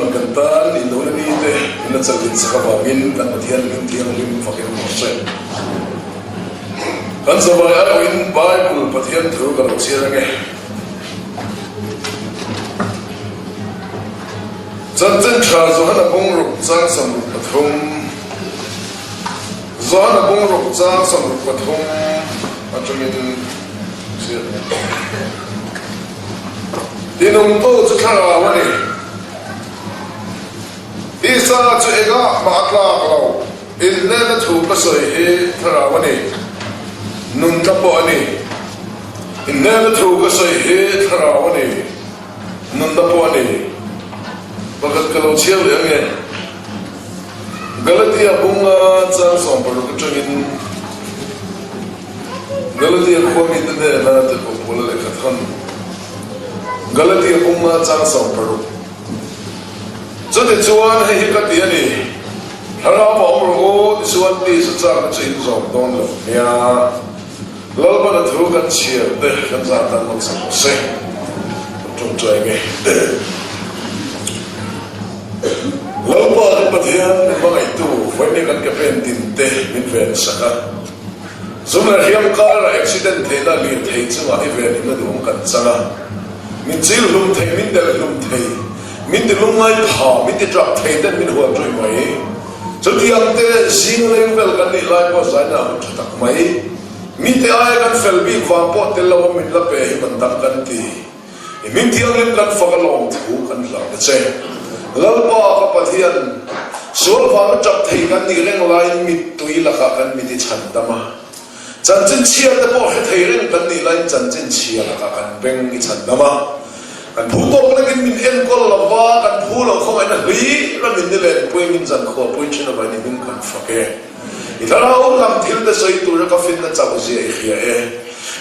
Lalpan kan tan indona ni te min la chalhin sak avangin kan Pathian hming thianghlim fakin rawh se. Kan zavai aiawhin Bible Pathian thu ka lo chhiar ange. Chanchin tha Johana bungruk chang 63 Johana bungruk chang 63 atangin chhiar ange. Tinungtu chu thlarau a ni. Tisa chu engah mah a tlak lo. Inhnehna thu ka sawi hi thlarau a ni. Nunna pawh a ni. Inhnehna thu ka sawi hi thlarau a ni. Nunna pawh a ni. Pakhat ka lo chhiar leh ange. Galatia bunga chang 60 atangin Galatia khua mite hnena tirhkoh Paula lehkha thawn Galatia bunga chang 60. Chutichuan hei hi ka ti a ni, Thlarau a awm rawh u, tichuan tisa chakna chu in zawm dawn lo nia. Lalpana thu kan chhiar te kan zah tan hmasa rawh se. Kan tawngtai nge. Lalpa kan Pathian min hmangaihtu vawiin kan ke pen tin te min ven sak a. Zum leh hriam karah accident theihna lir thei chungah i ven in a duhawm kan chang a. Min chil hlum thei, min delh hlum thei, min ti lungngai pha, min ti tap thei ten min hual ṭuih mai. Chutiang te zing leng vel kan nih lai pawh zaina a hun ṭha tak mai. Mite aia kan fel bik vang pawh tel lo a min la pe hi man dang kan ti. I hming thianghlim kan fak a lawm thu kan hlau na che. Lalpa ka Pathian, sual vanga ṭap thei kan nih reng laiin mittui lakah kan mit i chhan dam a. Chanchin chhia te pawh hre thei reng kan nih laiin chanchin chhia lakah kan beng i chhan dam a. Kan phu tawk lekin min enkawl lo va, kan phu lo khawngaihna hlir a min nilenpui min zankhua pui thin avain i hming kan fak e. I thlarau lam thil te sawi tura ka finna chauh zia i hria e.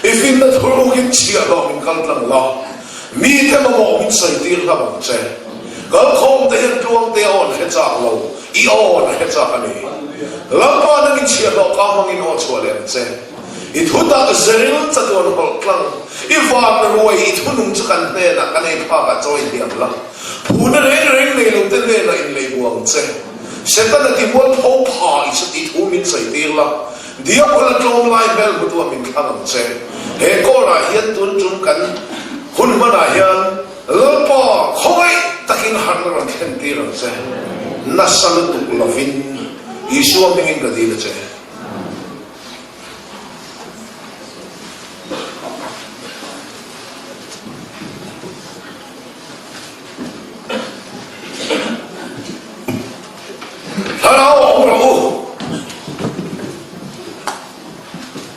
I finna thuruk in chhiah hlawh min kal tlang la, mite mamawh min sawi tir hlauh ang che. Kalkhawm te hian tluangte a awn hre chak lo, i awn a hre chak a ni. Lalpa nang in chhiahhlawh ka hmangin aw chhuah leh ang che. I thu tak zeril chatuan hawlh tlang, i van ruai i thunung chu kan hnenah kan ei phakah chawi hliam la. Phuna reng reng nei lo te hnenah in lei bu ang che. Setana ti mual tho pha i i thu min sawi tir la. Diabol a tlawm lai hmel hmutu ah min thlang ang che. He kawrah hian tun tum kan hun hmanah hian Lalpa, khawngaih takin harhna rawn thlen tir ang che. Nasa lutuk lovin Isua hmingin ka dil a che. Thlarau a awm rawh u.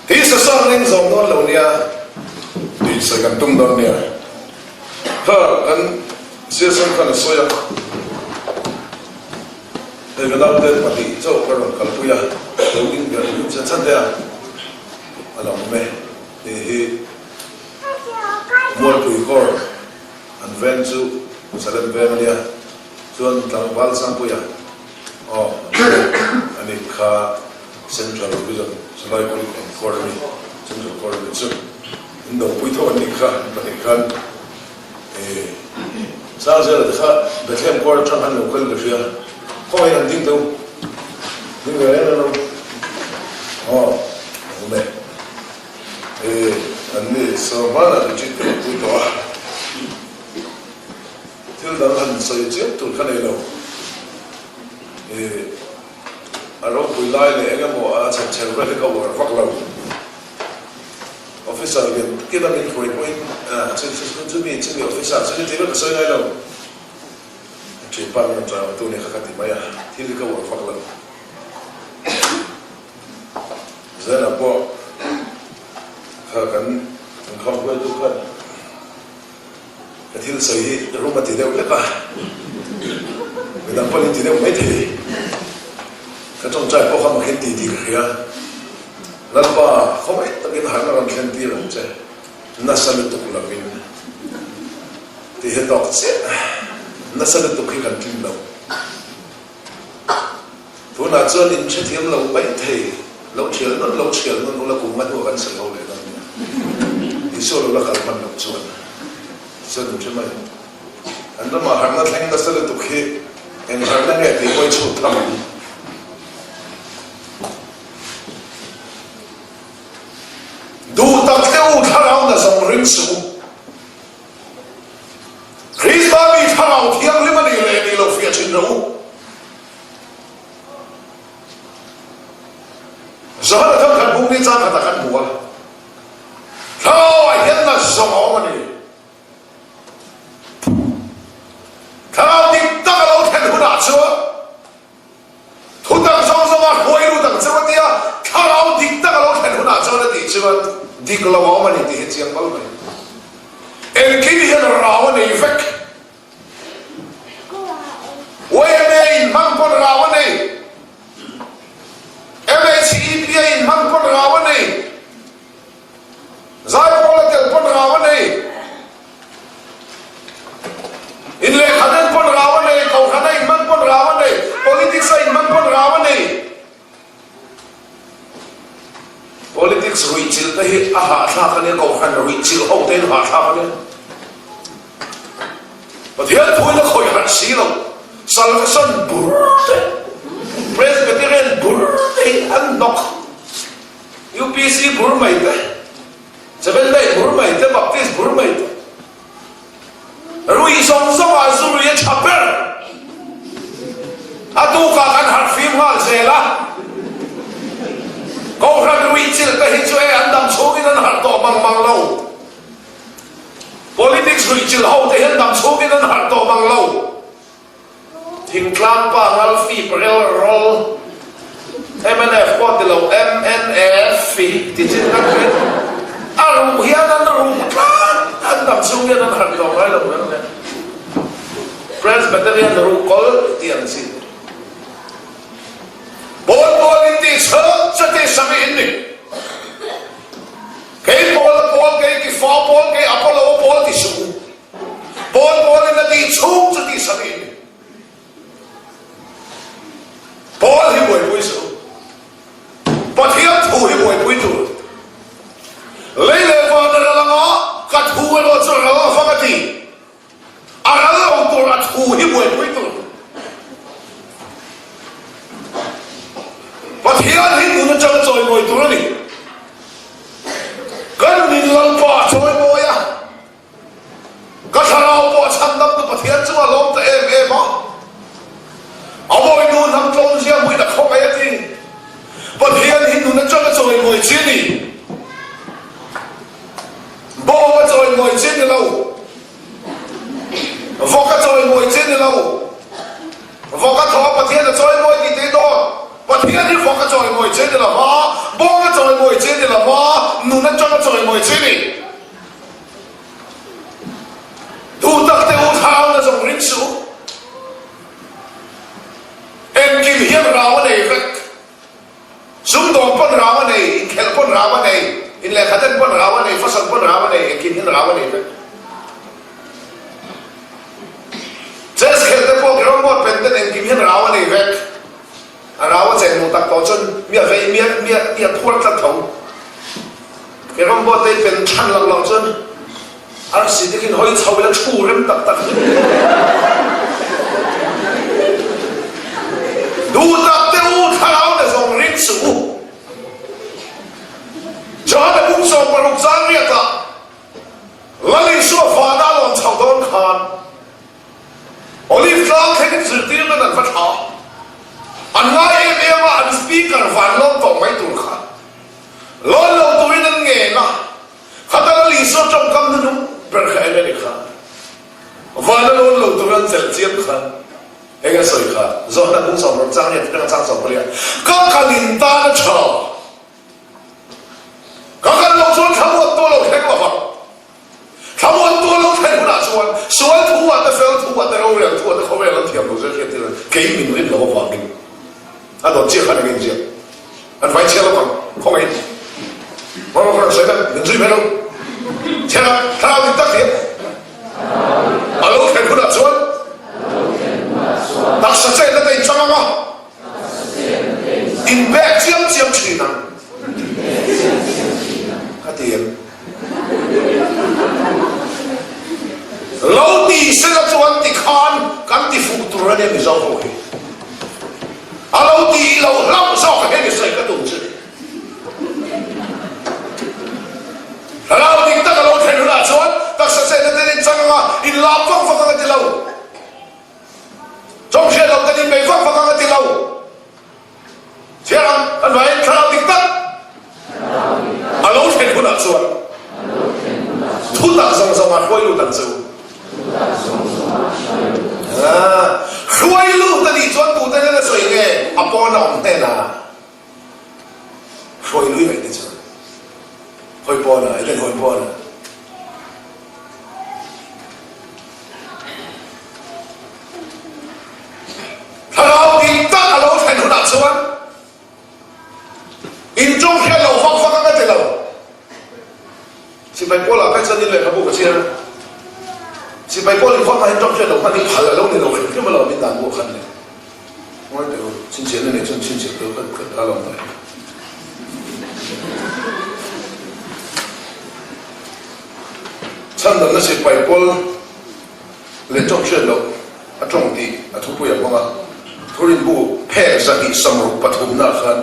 Hi sasang ning zawm dawn lo nia tih sawi kan tum dawn nia. Kha kan CSM khan a sawi a, hei ka naute pahnih chauh ka rawn kalpui a, lo ding ber lut chan chan te a, a lo awm e, hei hi Mualpui kawr an veng chu Salem veng a nia, chuan tlangval Sangpuia aw a nih kha Central Prison Chulai Kulikawn kawr a ni, Central kawr a ni chu. In do pui tho an nih kha, an pahnih khan eh Sangzela te kha Bethlehem kawr atang khan lo kal ka hria, khawngaih an ding teu, ding ve reng reng lo, aw a awm e, eh an ni Sawrhmana retreat ka lo pui tawh a, thil dang han sawi chiam tur kha nei lo, eh a ropui lai leh eng emaw a chhem chher vel hi ka uar vak lo. Officer lian takin a min hruai pawhin chumi chumi officer chu ni tiin ka sawi ngai lo. Thianpa min rawn chawih tu nia kha ka ti mai a, thil hi ka uar fak lo. Zela pawh kha kan inkhawm hruaitu khan ka thil sawi hi rum a ti deuh hlek a, midang pawhin ti deuh maithei. Ka tawngtai pawh kha mahin ti tih ka hria. Lalpa, khawngaih takin harhna rawn thlen tir ang che, nasa lutuk lovin. Tih hi tawk chiah. Nasa lutuk hi kan tling lo. Tunah chuan in hrethiam lo mai thei, lo thial nawn lo thial nawn ula kum nga hnuah kan sawi ho leh dawn nia. Isua lo la kal hman loh chuan, tichuan in hre mai. Kan ramah harhna thleng nasa lutuk hi. hi eng harhna nge tih pawh i chhut tham ang. Duh tak te u thlarau na zawng ring suh u. Krista mi thlarau thianghlim a nih leh nih lo fiah thin rawh u. Johana thang khat bung ni chang khatah kan hmu a, thlarauah hian na zawng a awm a ni. Thlarau dik tak a lo thlen hunah chuan Thutak zawng zawnga hruai lut ang cheu a tia, thlarau dik tak a lo thlen hunah chuan a tih chuan dik lo a awm a ni tih hi chiang bal mai. Engkim hian rau a nei vek. YMA in hman pawn rau a nei. MHEP a in hman pawn rau a nei. Zaipawl a tel pawn rau a nei. In lehkha den pawn rau a nei, kohhran a inhman pawn rau a nei, politics a inhman pawn rau a nei. Politics ruihchilh te hi a hahthlak a nia, kohhran ruihchilh ho te hi hahthlak a nia. Pathian thuin a khawih harh si lo, Salvation bur te, Presbyterian bur te hi an hnawk. UPC bur mai te, Seventh-day bur mai te, Baptist bur mai te, rui zawng zawngah zu rui a tha ber. A tukah kan harh fim nghal zel a. Kohhran rui chilh te hi chu e an dam chhungin an harh tawh mang mang lo. Politics rui chilh ho te hian dam chhungin an harh tawh mang lo. Thingtlang pa ngal fip rel rawl mnf pawh ti lo mnf i ti chin kan hre a ruh hian an ruh tlat an dam chhung hian an harh tawh ngai lo reng reng Presbyterian ruh kawl ti ang chi Pawl pawl in ti chhawk chati sami in ni kei pawl a pawl kei ki fa pawl kei Apollo a pawl ti suh u. Pawl pawlin a tih chhung chu tih sak in Pawl hi buaipui suh u. Pathian thu hi buaipui tur. Lei leh van a ral anga ka thu erawh chu a ral avang a ti. A ral lo tur a thu hi buaipui tur. Pathian hi nun atanga chawimawi tur a ni. Kan min Lalpa a chawimawi a. Ka thlarau pawh a chhandamtu Pathian chu a lawm ta em em a, a mawinu hnam tlawmzia hmuin a khawngaih a ti. Pathian hi nun atanga chawimawi chi a ni. Bawng a chawimawi chi a ni lo. Vawk a chawimawi chi a ni lo. Vawk a thaw a Pathian a chawimawi tih te dawn. Pathian hi vawk a chawimawi chi a ni lo va, bawng a chawimawi chi a ni lo va, nun atanga chawimawi chi a ni. Duh tak te u thau na zawng ring suh u. Engkim hian rau a nei vek. Sumdawng pawn rau a nei, inkhelh pawn rau a nei, inlehkhaden pawn rau a nei, fasal pawn rau a nei, engkim hian rau a nei vek. Chess khelh te pawh carrom board pen ten engkim hian rau a nei vek. A rau a cheng duh tak tawh chuan mi a vei mi a mi a mi a phuar tlat tho. Carrom board te i pen chhan loh loh chuan arsi te khin hawi chho ila thu rem tak tak. Duh tak te u thlarau na zawng ring suh u. Johana bung 16 zan riatah Lal Isua vana a lawn chhoh dawn khan Olive tlang thlengin zirtirna an va thla. An ngai em em a, an speaker van lawm tawh mai tur kha lawn lo turin an ngen a, khata Lal Isua tawngkam hnuhnung ber kha eng a ni kha? Van a lawn lo tur an chelh chiam khan eng a sawi kha? Zawhna kung sawmrawm chang hian atanga chang sawm pali a, Ka kalin tan a tha. Ka kal loh chuan thlamuan tawh lo thleng lo vang. Thlamuan tawh lo thlen hunah chuan sual thu ah te, fel thu ah te, rorel thu ah te khawvel an thiam lo zel hriat tir kei min rin loh avangin a dawn chiah khan eng inziak an vai chhiar lo vang khawngaih Rawh rawh sawi vek min zui ve lo chhiar a thlarau dik tak hian a lo thlen hunah chuan taksa chetna te in chang ang a. Inpek chiam chiam thin ang a ti em? Lo ti sela chuan tikhan kan ti fuh tur a ni. ania Mizo ho hi. A lo tih loh hlauh zawk hemi sawi ka tum chu ni. Thlarau dik tak a lo thlen hunah chuan taksa chenna ten in chang anga in lap vak vak ang a ti lo. Chawmhriat lo ten in bei vak vak ang a ti lo. Chhiar ang kan vaiin thlarau dik tak a lo thlen hunah chuan thu tak zawng zawng ah hruai lut ang che u. Hruai lut a nih chuan tute nen a sawi nge a pawn a awm hnenah hruai lui ngaih te chuan hawi pawn ah eten hawi pawn ah. Thlarau dik tak a lo thlen hunah chuan inṭawng hriat lo vak vak ang a ti lo. Sipai Paula phei chuan in lehkhabu ka chhiar a, Sipai Paul inkhawm ah hian ṭawng hriat lo hman hi phal a lo ni lo hrim hrim a lo min dan pawh khan le. Ngawi teh u, chhinchhiahna nei chuan chhinchhiah teh u ka ka lo ngawi. Chhandamna Sipai Paul leh ṭawng hriat loh a ṭawng tih a thupui a hmang a. Thurinbu phek 273 na khan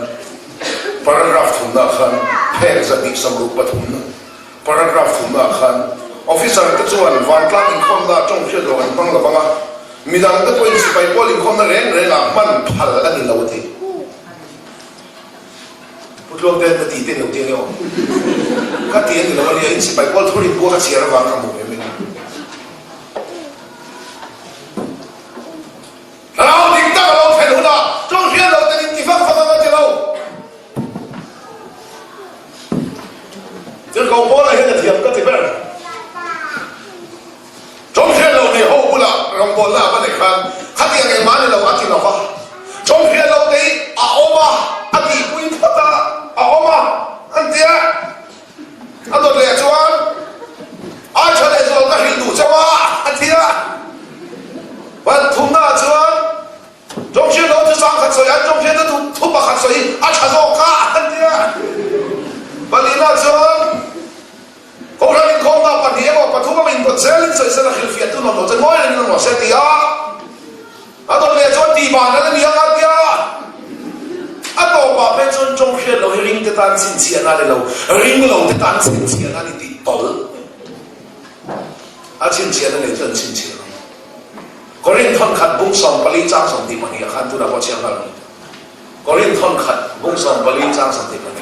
paragraph thumna khan phek 273 paragraph thumna khan officer te chuan vantlang inkhawmna ṭawng hriat loh an hmang lo vang a, midang te pawhin sipai pawl inkhawmna reng rengah hman phal a ni lo a ti. Pu Tluangte ka ti te lo ti ania aw. Ka ti a ni lo ania, in sipai pawl thurin bua ka chhiar avang ka hmu ve mai. Thlarau dik tak a lo thlen hunah tawng hriat lo ten in ti vak vak ang a ti lo. Tirhkoh Paula hian a thiam ka ti ber. Tawng hriat lo nei ho bulah rawngbawlna a va neih khan khatiang engmah ni lo a ti lo va, tawng hriat lo te hi a awm a, a tihpui phawt a, a awm a an ti a. A dawt leh chuan a tha leh zual ka hrilh duh chauh a a ti a. Panthumnaah chuan tawng hriat lo chu sang khat sawi an tawng hriat na thu pakhat sawi hi a tha zawk a an ti a. Palinaah chuan Kohhran inkhawmna pahnih emaw pathum emaw indawt zelin sawisel a hrilhfiah tu nuam lo che ngawi rengin a nuam se ti a, a dawt leh chuan tih ban a la ni ang a tia, a tawpah phei chuan tawng hriat loh hi ring te tan chhinchhiahna a ni lo, ring lo te tan chhinchhiahna a ni tih tawlh a chhinchhiahna nei chu an chhinchhiah ang. Korinth thawn khat bung 14 chang 22 ah khan tunah pawh chhiar nghal ang. Korinth thawn khat bung 14 chang 22.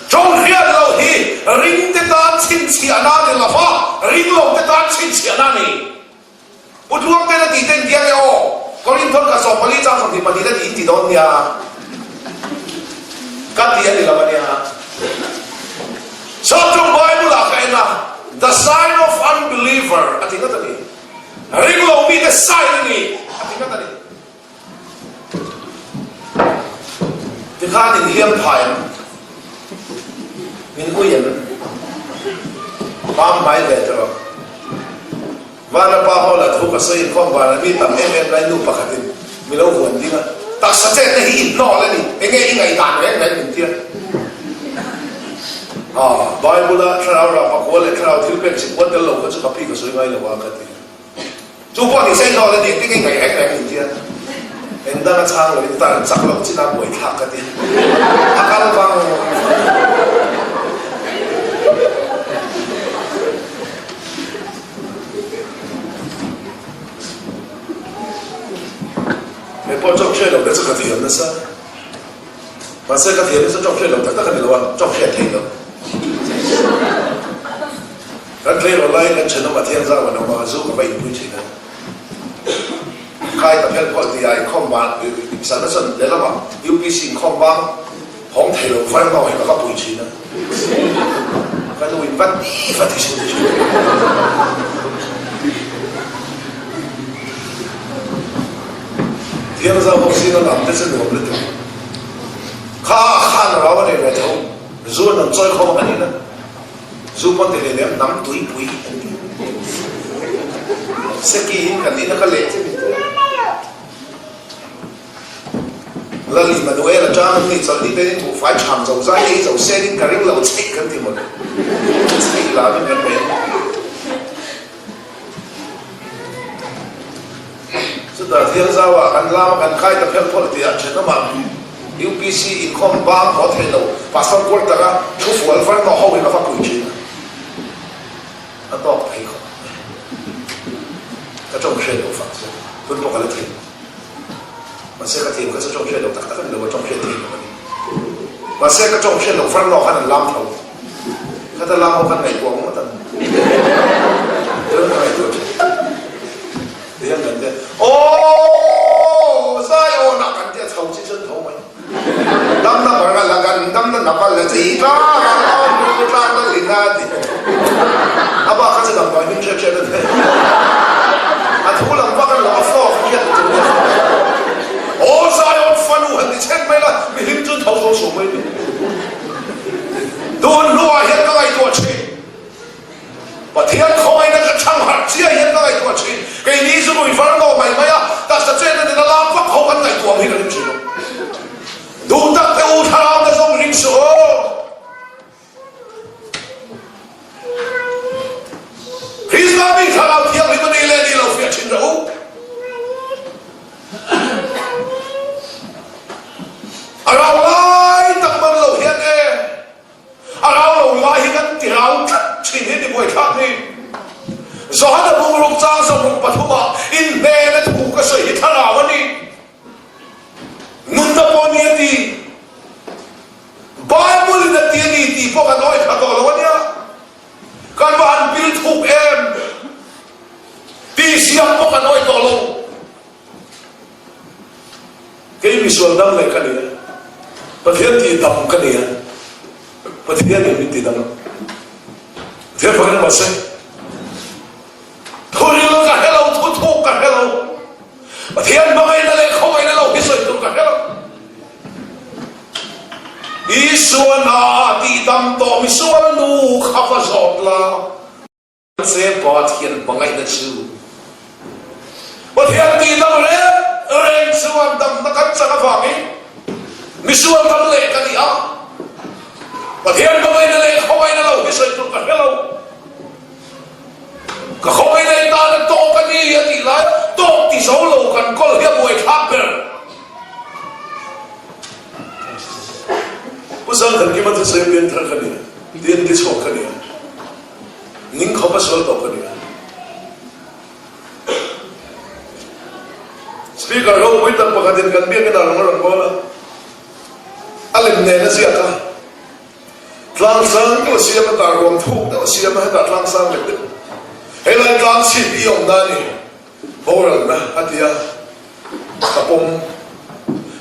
Tawng hriat loh hi ring te tan chhinchhiahna a ni lo va, ring lo te tan chhinchhiahna a ni. Pu Tluangten a tih ten biang e aw, Korinth thawn khat 14 chang 22 a ti in ti dawn nia. Ka ti a ni lo a nia. Saptawng Bible ah ka en a, The sign of unbeliever a ti ngat a ni. Ring lo mite sign a ni a ti ngat a ni. Tikhan in hliam phai ang, min ui em? Pam hmai ve ta rawh. Vana pa hall ah thu ka sawi inkhawm vanah mi tam em em lai nu pakhatin mi lo vuan ding a, taksa chetna hi i hnawl a ni, enge i ngaihdan reng reng min tia. Ah, Bible a thlarau rah pakua leh thlarau thil pek chhipua tel lo kha chu ka pi ka sawi ngai lo a ka ti. Chu pawh ni sei hlawh le dik dik in ngaih reng reng in tia. Eng dang a chhang lo in tar chak loh chin a buai thlak ka ti. A kal vang vang. Hei pawh tawk hriat loh te chu ka thiam nasa. Mahse ka thiam nasa tawk hriat loh tak tak a ni lo a, tawk hriat theih loh. Kan tleirawl laiin kan thenawm a thiang zau an awm a, zu ka va inpui thin a. Khai ka phel pawh tia inkhawm bang, sana chuan lehlamah UPC inkhawm bang hawng thei lo var ngau hi ka va pui thin a. Ka nu in va ti va ti thin thin. Thiang zau ho zinga lam te chu nuam lutuk. Kha khan rau a nei ve tho, zu an rawn chawi khawm a kan in a. Zu pawn ti hlei lem hnam tuipui an ti. Seki in kan nihna kha leh che min ti a. Lal Immanuel a tang an ni chawlh ni te in buhfai tham zo zai ei zo sen in ka ring lo chheih kan ti mawle. Chheih lam in kan bei. Chutah Thiangzau ah kan lam a kan kai ta phelh phawlh tih ah thenawmah UPC inkhawm bang haw thei lo Pastor quarter a thu fual var nawh ho hi ka va pui thin a, a tawk thei khawp mai. Ka tawng hriat loh fang chu tun pawh ka la thei. Mahse ka thiam kha chu tawng hriat loh tak tak a ni lo a, tawng hriat thei lo a ni. Mahse ka tawng hriat loh var nawh khan an lam tho. Khata lam ho khan ngaihtuah ngawt ang. Chuan ka ngaihtuah thin. Tihian kan tia, Aww Zion ah kan tia chho chi chuan tho mai. Damna bar a la kan damna nap a la chi tlang a lawn ru tlang la lin a ti. A bak kha chu damdawi hming hriat hriat a ni. A thu lam vak a ni lo, a flow kha hriat tur nia. Aw Zion fanu han ti chhet mai la, mi hlim chuan tho tho suh mai ni. Tun hnuah hian ka ngaihtuah thin. Pathian khawngaihna ka chhang harh chiah hian ka ngaihtuah thin. Keini chu rui var lo mai mai a, taksa chetna nena lam vak ho kan ngaihtuah ang hi ka ring thin lo. Duh tak te u thlarau na zawng ring suh aw. Krista mi thlarau thianghlim a nei leh ni lo fiah thin rawh u. A rau lai tak man lo hian e. A rau lo lai hi kan ti rau tlat thin hi ni buaithlak ni. Johana bungruk chang 63 ah inhnena thu ka sawi hi thlarau a ni. Nunna pawh ni a ti. Bible in a ti a ni tih pawh kan awih thla tawh lo a nia. Kan va han pil thuk em tih siam pawh kan awih tawh lo. Kei misual dam leh ka ni a, Pathian tih dam ka ni a, Pathian in min ti dam a. Pathian fakin mahse thuril ka hre lo, thu thuk ka hre lo, Pathian hmangaihna leh khawngaihna lo hi sawi tur ka hre lo. Isua hna tihdam tawh misual nu kha va zawt la. Che Pathian hmangaihna chu Pathian tihdam reng reng chuan damna kan chak avangin misual dam leh ka ni a. Pathian hmangaihna leh khawngaihna lo hi sawi tur ka hre lo. Ka khawngaihna i tana tawk a ni a tih lai tawk ti zo lo kan kawl hi a buaithlak ber. Pu Zangthankima thusawi pian thar ka ni a, tin ti chhuak ka ni a, ning khawp a sual tawh ka ni a. Speaker ropui tak pakhatin kan biakin ah rawng a rawn bawl a, a lem nen a ziak a. Tlang sang deuh a siam a, tar ruam thuk deuh a siam a, hetah tlang sang leh deuh. Helai tlang chhip i awm dan i boralna a ti a, ka pawm.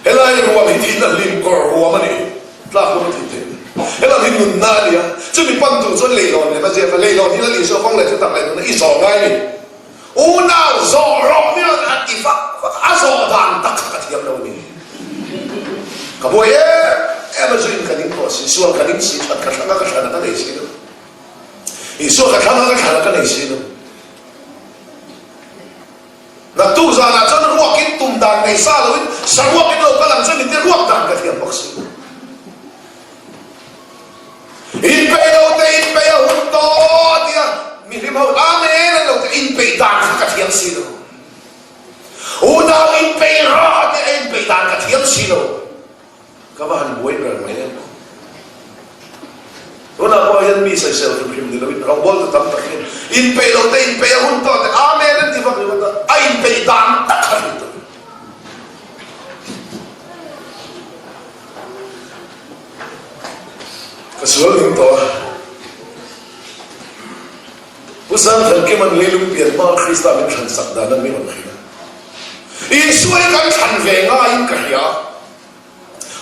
Helai ruam hi thihna hlim kawr ruam a ni, tlak ruam a thih theih. Helam hi nunna a ni a, chumi pan tur chuan leilawn lem a ziak a, leilawn hi Lal Isua kawng leh thutak leh nunna i zawh ngai a ni. Unau zawh rawh ni lo a ti vak vak a, zawh dan tak kha ka thiam lo a ni. Ka buai em em a, zuin ka ning tawh si, sual ka ning si, that ka thlang a, ka thlan a ka nei si lo. Isua ka thlang a, ka thlan a ka nei si lo. Naktuk zanah chuan ruakin tum dan nei sa loin saruakin lo kal ang che min ti ruak dan ka thiam bawk si lo. Inpeih lo te inpeih a hun tawh a tia mihlim ho Amen an lo ti inpeih dan kha ka thiam si lo. Unau inpeih rawh a tia inpeih dan ka thiam si lo. Ka va han buai ber mai em. Tunah pawh hian mi sawisel hrim hrim ni loin rawngbawltu tam tak hian inpeih lo te inpeih a hun tawh a tia Amen an ti vak ringawt a, a inpeih dan tak kha hrilh tawh. Ka sual ning tawh a. Pu Sangthankima'n leilung pian hma Krista min thlan sak dan a min rawn hrilh a. Isua hi kan thlan ve ngaiin ka hria.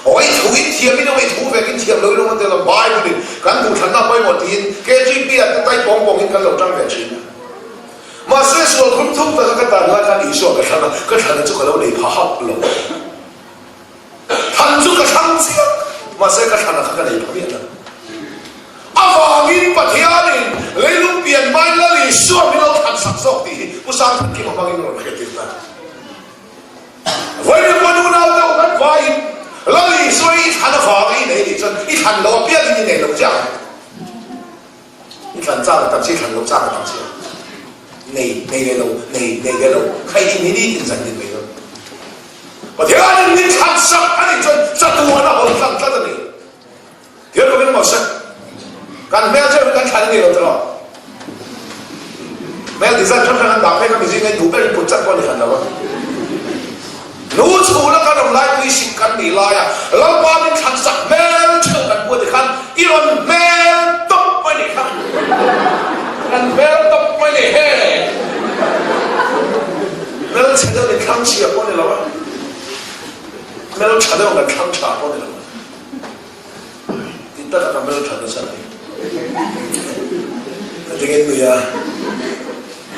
Aw i thu in thiam in aw i thu vek in thiam lo in awm a tel a, Bible in kan duhthlanna a pawimawh tiin KGP ah te tai pawng pawng in kan lo tang ve thin a. Mahse sual khum thum taka ka tan lai khan Isua ka thlan a, ka thlan a chu ka lo nei pha hauh lo. Thlan chu ka thlang chiang, mahse ka thlan a kha ka nei pha miah lo. Avangin Pathianin leilung pian hmain Lal Isua min lo thlan sak zawk tih hi Pu Sangthankima hmangin rawn hriattir ta. Vawiin pawn unau deuh kan vaiin Lal Isua hi i thlan avanga i nei nih chuan i thlan lo apiangin i nei lo chiang ang. I thlan chak a tam si, i thlan lo chak a tam si a. Nei, nei leh lo, nei, nei leh lo, kha i ni ni tin zan din mai lo. Pathianin min thlansak a nih chuan chatuan a hawn thlang tlat a ni. Thian bawkin maw se? Kan hmel cheu hi kan thlan a ni lo tiraw? Hmel design hrang hrang an dah phei kha mi zinga i duh ber in put chat pawh a ni hran lo a. Nu chhuna kan awm lai tui sik kan nih laia Lalpa min thlan sak hmel cheu kan hmu ti khan i rawn hmel tawp mai nih kha. Kan hmel tawp mai nih he. Hmel chhe deuh in thlang chhia pawh a ni lo a. Hmel tha deuh kan thlang tha pawh a ni lo a. Ti taka ka hmel that nasa mai. Ka tingin nui a,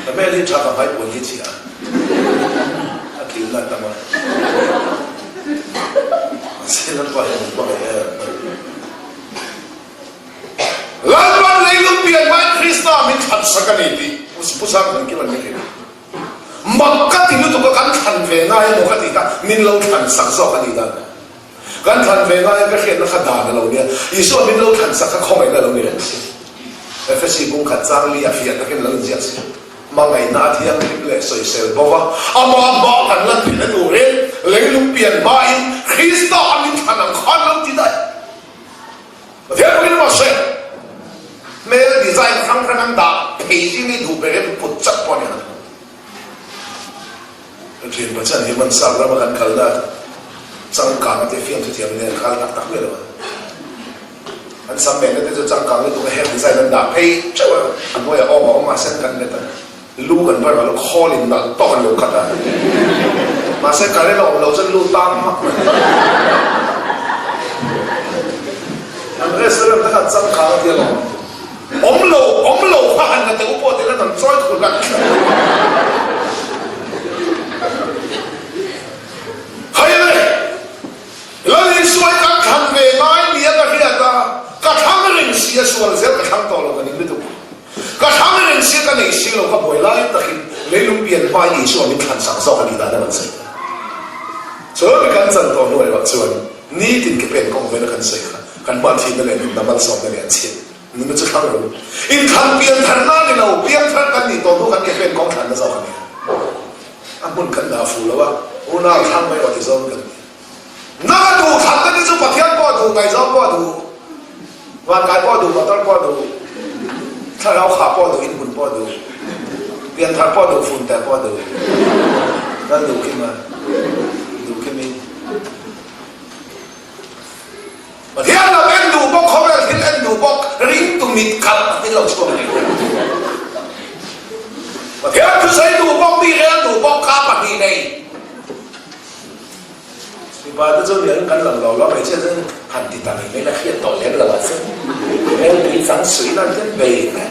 ka hmel hi tha ka hmai puan hi chhia a tling na tam a. Mahse Lalpa hian min hmangaih em em. Lalpan leilung pian hmain Krista min thlan sak a ni tih Pu Sangthang Kim an min hrilh. Mak ka ti lutuk a, kan thlan ve ngai emaw ka ti kha min lo thlan sak zawk a nih dan. Kan thlan ve ngaia ka hriatna kha dan a lo nia. Isua min lo thlan sak kha khawngaihna a lo ni reng si. Efesi bung khat chang li a fiah takin lo inziak si. Hmangaihna a thianghlim leh sawisel bo va, amah hma kan lan theihna turin leilung pian hmain Krista a min thlan ang khan lo ti daih. Pathian pawhin mahse hmel design hrang hrang an dah phei zing hi duh ber em put chat pawh a ni ang. Pathian Pathian hi Mansar rama kan kalna changkang ate fiamthu thiam nen khal tak tak mai lo a. An sam mehna te chu changkang lutuk a hair design an dah phei teuh a, a hnuaiah awm a awm a, sen kan let a, lu kan bar lo khawl in nalh tawk an lo cut a. Mahse current a awm lo chuan lu tang hmak mai. An restaurant te kha changkang a tia lawm. Awm lo, awm lo kha han la teh u pawh tih lan an chawi khur hlat hlat. Hei le, Lal Isuai kan thlan ve ngai nia ka hriat a, ka thlang reng si a sual zel ka thlang tawh lo ka ning lutuk. Ka thlang reng si a ka nei si lo ka buai lai takin leilung pian hmain Isua min thlan sak zawk a nih dan a rawn sawi ta. Chuan mi kan chan tawh hnuai erawh chuan nitin ke pen kawng vela kan sawi kha kan hma thihna leh nunna malsawmna leh an chhiat. Nunna chu thlang lo. Inthlan pianthar na ni lo, piangthar kan nih tawh hnu kan ke pen kawng thlanna zawk a ni a. A hmun kan dah fuh lo a, unau thlang mai erawh ti zawng kan ni. Nang a duh thlanna te chu Pathian pawh a duh, ngaihzawng pawh a duh, vankai pawh a duh, motor pawh a duh, thlarau khah pawh a duh, inhmun pawh a duh, pianthar pawh a duh, funter pawh a duh. Lal duh kim a, duh kim in. Pathian lam en duh bawk, khawvel thil en duh bawk, ringtu mit kalh min lo chhuak leh ta. Pathian thusawi duh bawk, mi rel duh bawk, ka pahnih nei. Mipa te chu miang kan lang lo lo, hmeichhia chuan han ti ta mai mai la hriat tawh lem lo ah chuan rel tui chang sui nan chuan bei mai.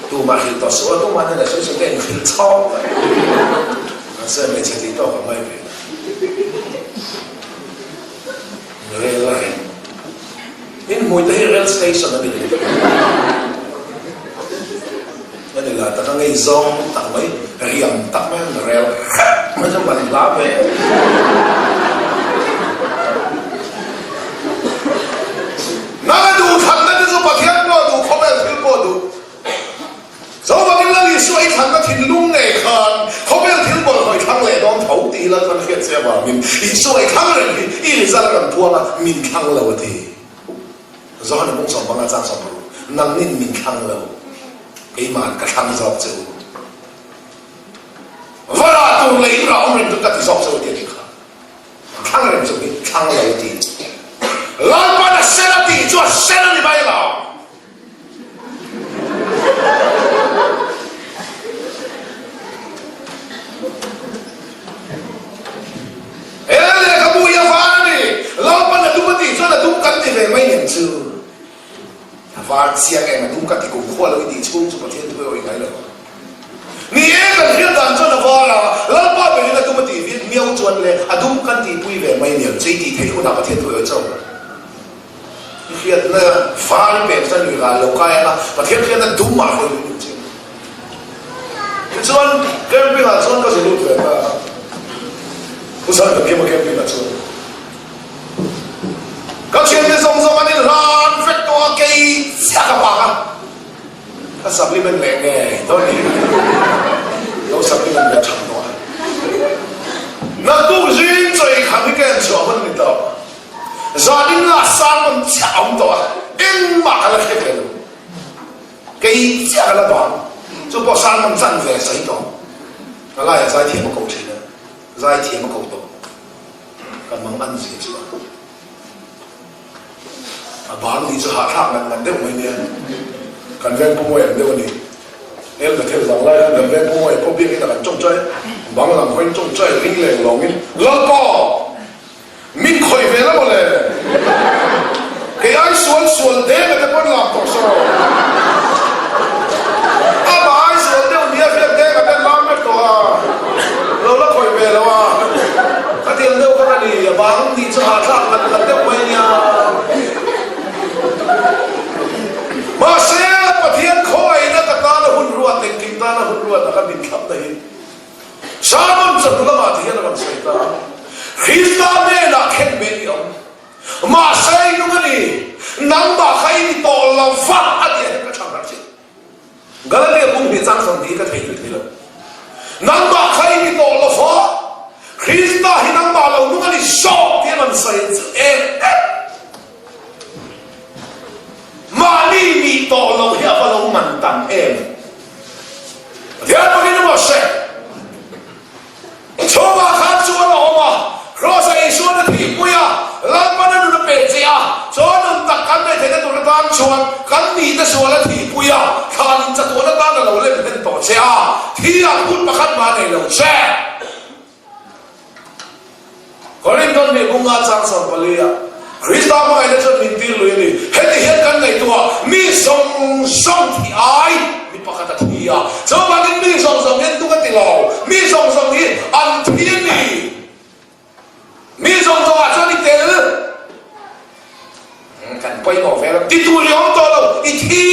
Tumah hrilh tawh suh a, tumah hnenah sawi sawi ka inhrilh chhawk mai. Mahse hmeichhe tih tawk a ngai ve. Rel a reng. In hmui te hi rel station a ni rih. A ni la tak a ngei zawng tak mai, riam tak mai an rel hrep mai chu man hla ve. Nang a duh thlanna te chu Pathian pawh a duh, khawvel thil pawh a duh. Zovangin Lal Isua i thlanna thinlung ngei khan khawvel thil bawlhhlawh i thlang leh dawn tho tih hi Lalpan hriat che avangin Isua i thlang reng hi i result a rawn puang a, min thlang lo a ti. Johana bung sawmpanga chang sawmparuk, Nangnin min thlang lo, keima'n ka thlang zawk che u. Va rah tur leh in rah awm reng chu ka ti zawk che u a ti a nih kha. Thlang reng chu min thlang lo a ti. Lalpan a sen a tih chu a sen a ni mai lo. He lehkhabu hi a var a ni. Lalpan a dum a tih chuan a dum kan ti ve mai nen chu. A var chiang em a dum ka ti kum khua lo i tih chhung chu Pathian thu erawh i ngai lo ang. Ni e kan hriat dan chuan a var a, Lalpa berin a dum a tih miau chuan le a dum kan tihpui ve mai nen chu i tih theih hunah Pathian thu erawh i chauh lo. I hriatna var i pek chuan i ral lo kai ang a, Pathian hriatna dum ah hawi min chin. Tichuan camping ah chuan ka zu lut ve ta a, Pu Sangkima camping ah chuan ka thiante zawng zawng an inhlan vek tawh a, kei chiah ka pak a, ka supplement leh ngei dawn ni lo supplement leh tha tawh a. Zanin nga sermon chiah a awm tawh a, engmah ka la hre ve lo. Kei chiah ka la bang. Chu pawh sermon chan ve sawi tawh. Ka laiah zaithiam a ko thin a, zaithiam a ko tawh. Ka mang an zia chu a. A bang nih chu hahthlak ngat ngat deuh mai nia. Kan veng pu Mawi ang deuh a ni. El Bethel vang lai khan kan veng pu Mawi pawh biakin a kan tawngtai, bang lam hawiin tawngtai ring leng lawngin, Lalpa! Min khawih ve la mawle. Kei ai sual sual deng a te pawn lam tawh saw. Amah ai sual deuh nia hriat deng a ten lam vek tawh a. Lo la khawih ve lo a. Khatiang deuh kha ka ni. A bang nih chu hahthlak ngat ngat deuh mai nia. Mahse, Pathian khawngaihna ka tana hun ruat, engkim tana hun ruat a ka min thlapna hi Sermon chawhnu lamah ti hian a rawn sawi ta a, Krista hnenah khenbeh i awm. Mahse i nung a ni, nangmah kha i ni tawh lo va a tih ah hian ka chhang harh chiah. Galatia bung hnih chang 20 hi ka theihnghilh thei lo. Nangmah kha i ni tawh lo va, Krista hi nangmah lo nung a ni zawk tih a rawn sawi chu eng em? Mahni nih tawh loh hi a va lo man tam em? Pathian pakin emaw hre. Chhungah khan chuan a awm a, Kraws-ah Isuan a thihpui a, Lalpan a nun a pe che a, chuan nun tak kan neih theihna tur atan chuan kan nihna sual a thihpui a, thlan in chatuan atan a lo lem hlen tawh che a, thi ah phut pakhat mah a nei lo che. Korinthon nih bunga chang 14 ah Krista hmangaihna chuan min tir lui a ni. Heti hian kan ngaihtuah, mi zawng zawng thi ai mi pakhat a thi a, chuvangin mi zawng zawng hian tuk a ti lo, mi zawng zawng hi an thi a ni. Mi zawng zawngah chuan i tel. Kan pawimawh ve lo, ti tur i awm tawh lo, i thi,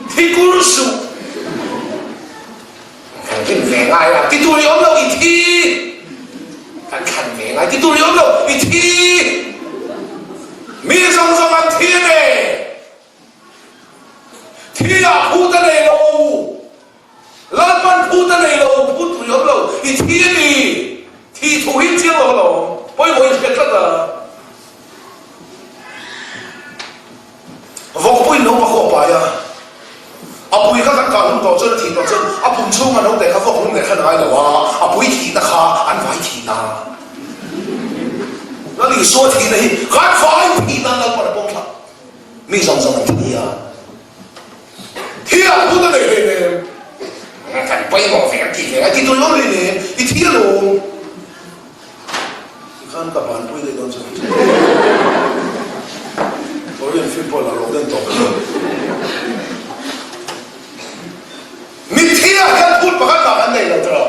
thi kur suh. Kan rin ve ngai a, ti tur i awm lo i thi. Kan thlan ve ngai, ti tur i awm lo i thi. Mi zawng zawng an thi a ne. Thi ah phut a nei lo. Lalpan phut a nei lo, phut tur i awm lo, i thi a ni. Thih thu hi chiang lo alawm, pawimawh i hriat tlat a. Vawkpuiin lo pakhaw a pai a, a pui kha kan kah hlum tawh chuan a thih tawh chuan a pum chhunga naute kha vawk hlum leh khan a ngai lo a, a pui thihna kha an vai thihna. Lal Isua thihna hi kan vai thihna Lalpan a pawm thlap. Mi zawng zawng an thi a, thi ah phut a nei hleinem, kan pawimawh ve an tih ve a ti tui awm hleinem, i thi alawm. Tikhan ka banpui daih dawn chu Korean film pawh la rawh den tawp a ni. Mitthi ah hian phut pakhat mah kan nei lo tawh.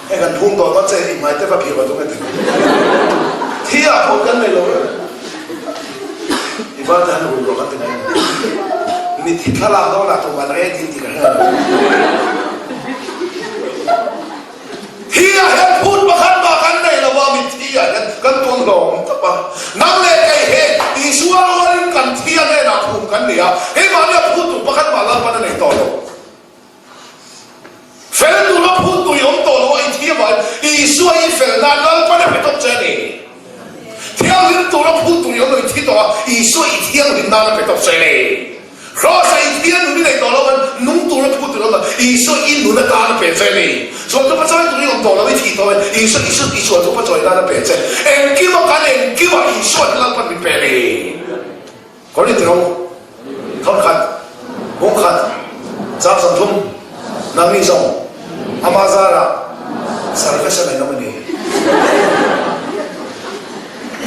Hei kan phum tawh dawn che i hmai te va phir va tum e ti. Thi ah phut kan nei lo reng. I val te han rul rawh kan ti mai. Mitthi thlalak dawn ah tum an re dil ti ka hre lo. Hi ah hian phut pakhat mah kan nei lo a, mitthi ah hian kan tuam hlawm tawp a. Nang leh kei he Isua rualin kan thi a hnenah phum kan ni a, keimahni a phut tur pakhat mah Lalpan a nei tawh lo. Fel tura phut tur i awm tawh lo a, i thi avangin Isua i fel nan Lalpan a pe tawp che a ni. Thianghlim tura phut tur i awm lo, i thi tawh a, Isua i thianghlim nan a pe tawp che a ni. Kraws-a i thil nun i nei tawh lo khan nung tura phu tur awm a, Isua i nun atan a pe che a ni. Sual thupa chawi tur i awm tawh lo, i thih tawh e, Isua Isua i sual thupa chawi nan a pe che. Engkima kan engkima Isua hi Lalpan min pe a ni. Korinth ro thawnkhat, bungkhat, chang 30, nangni zawng ama zarah salvation a inawm a ni.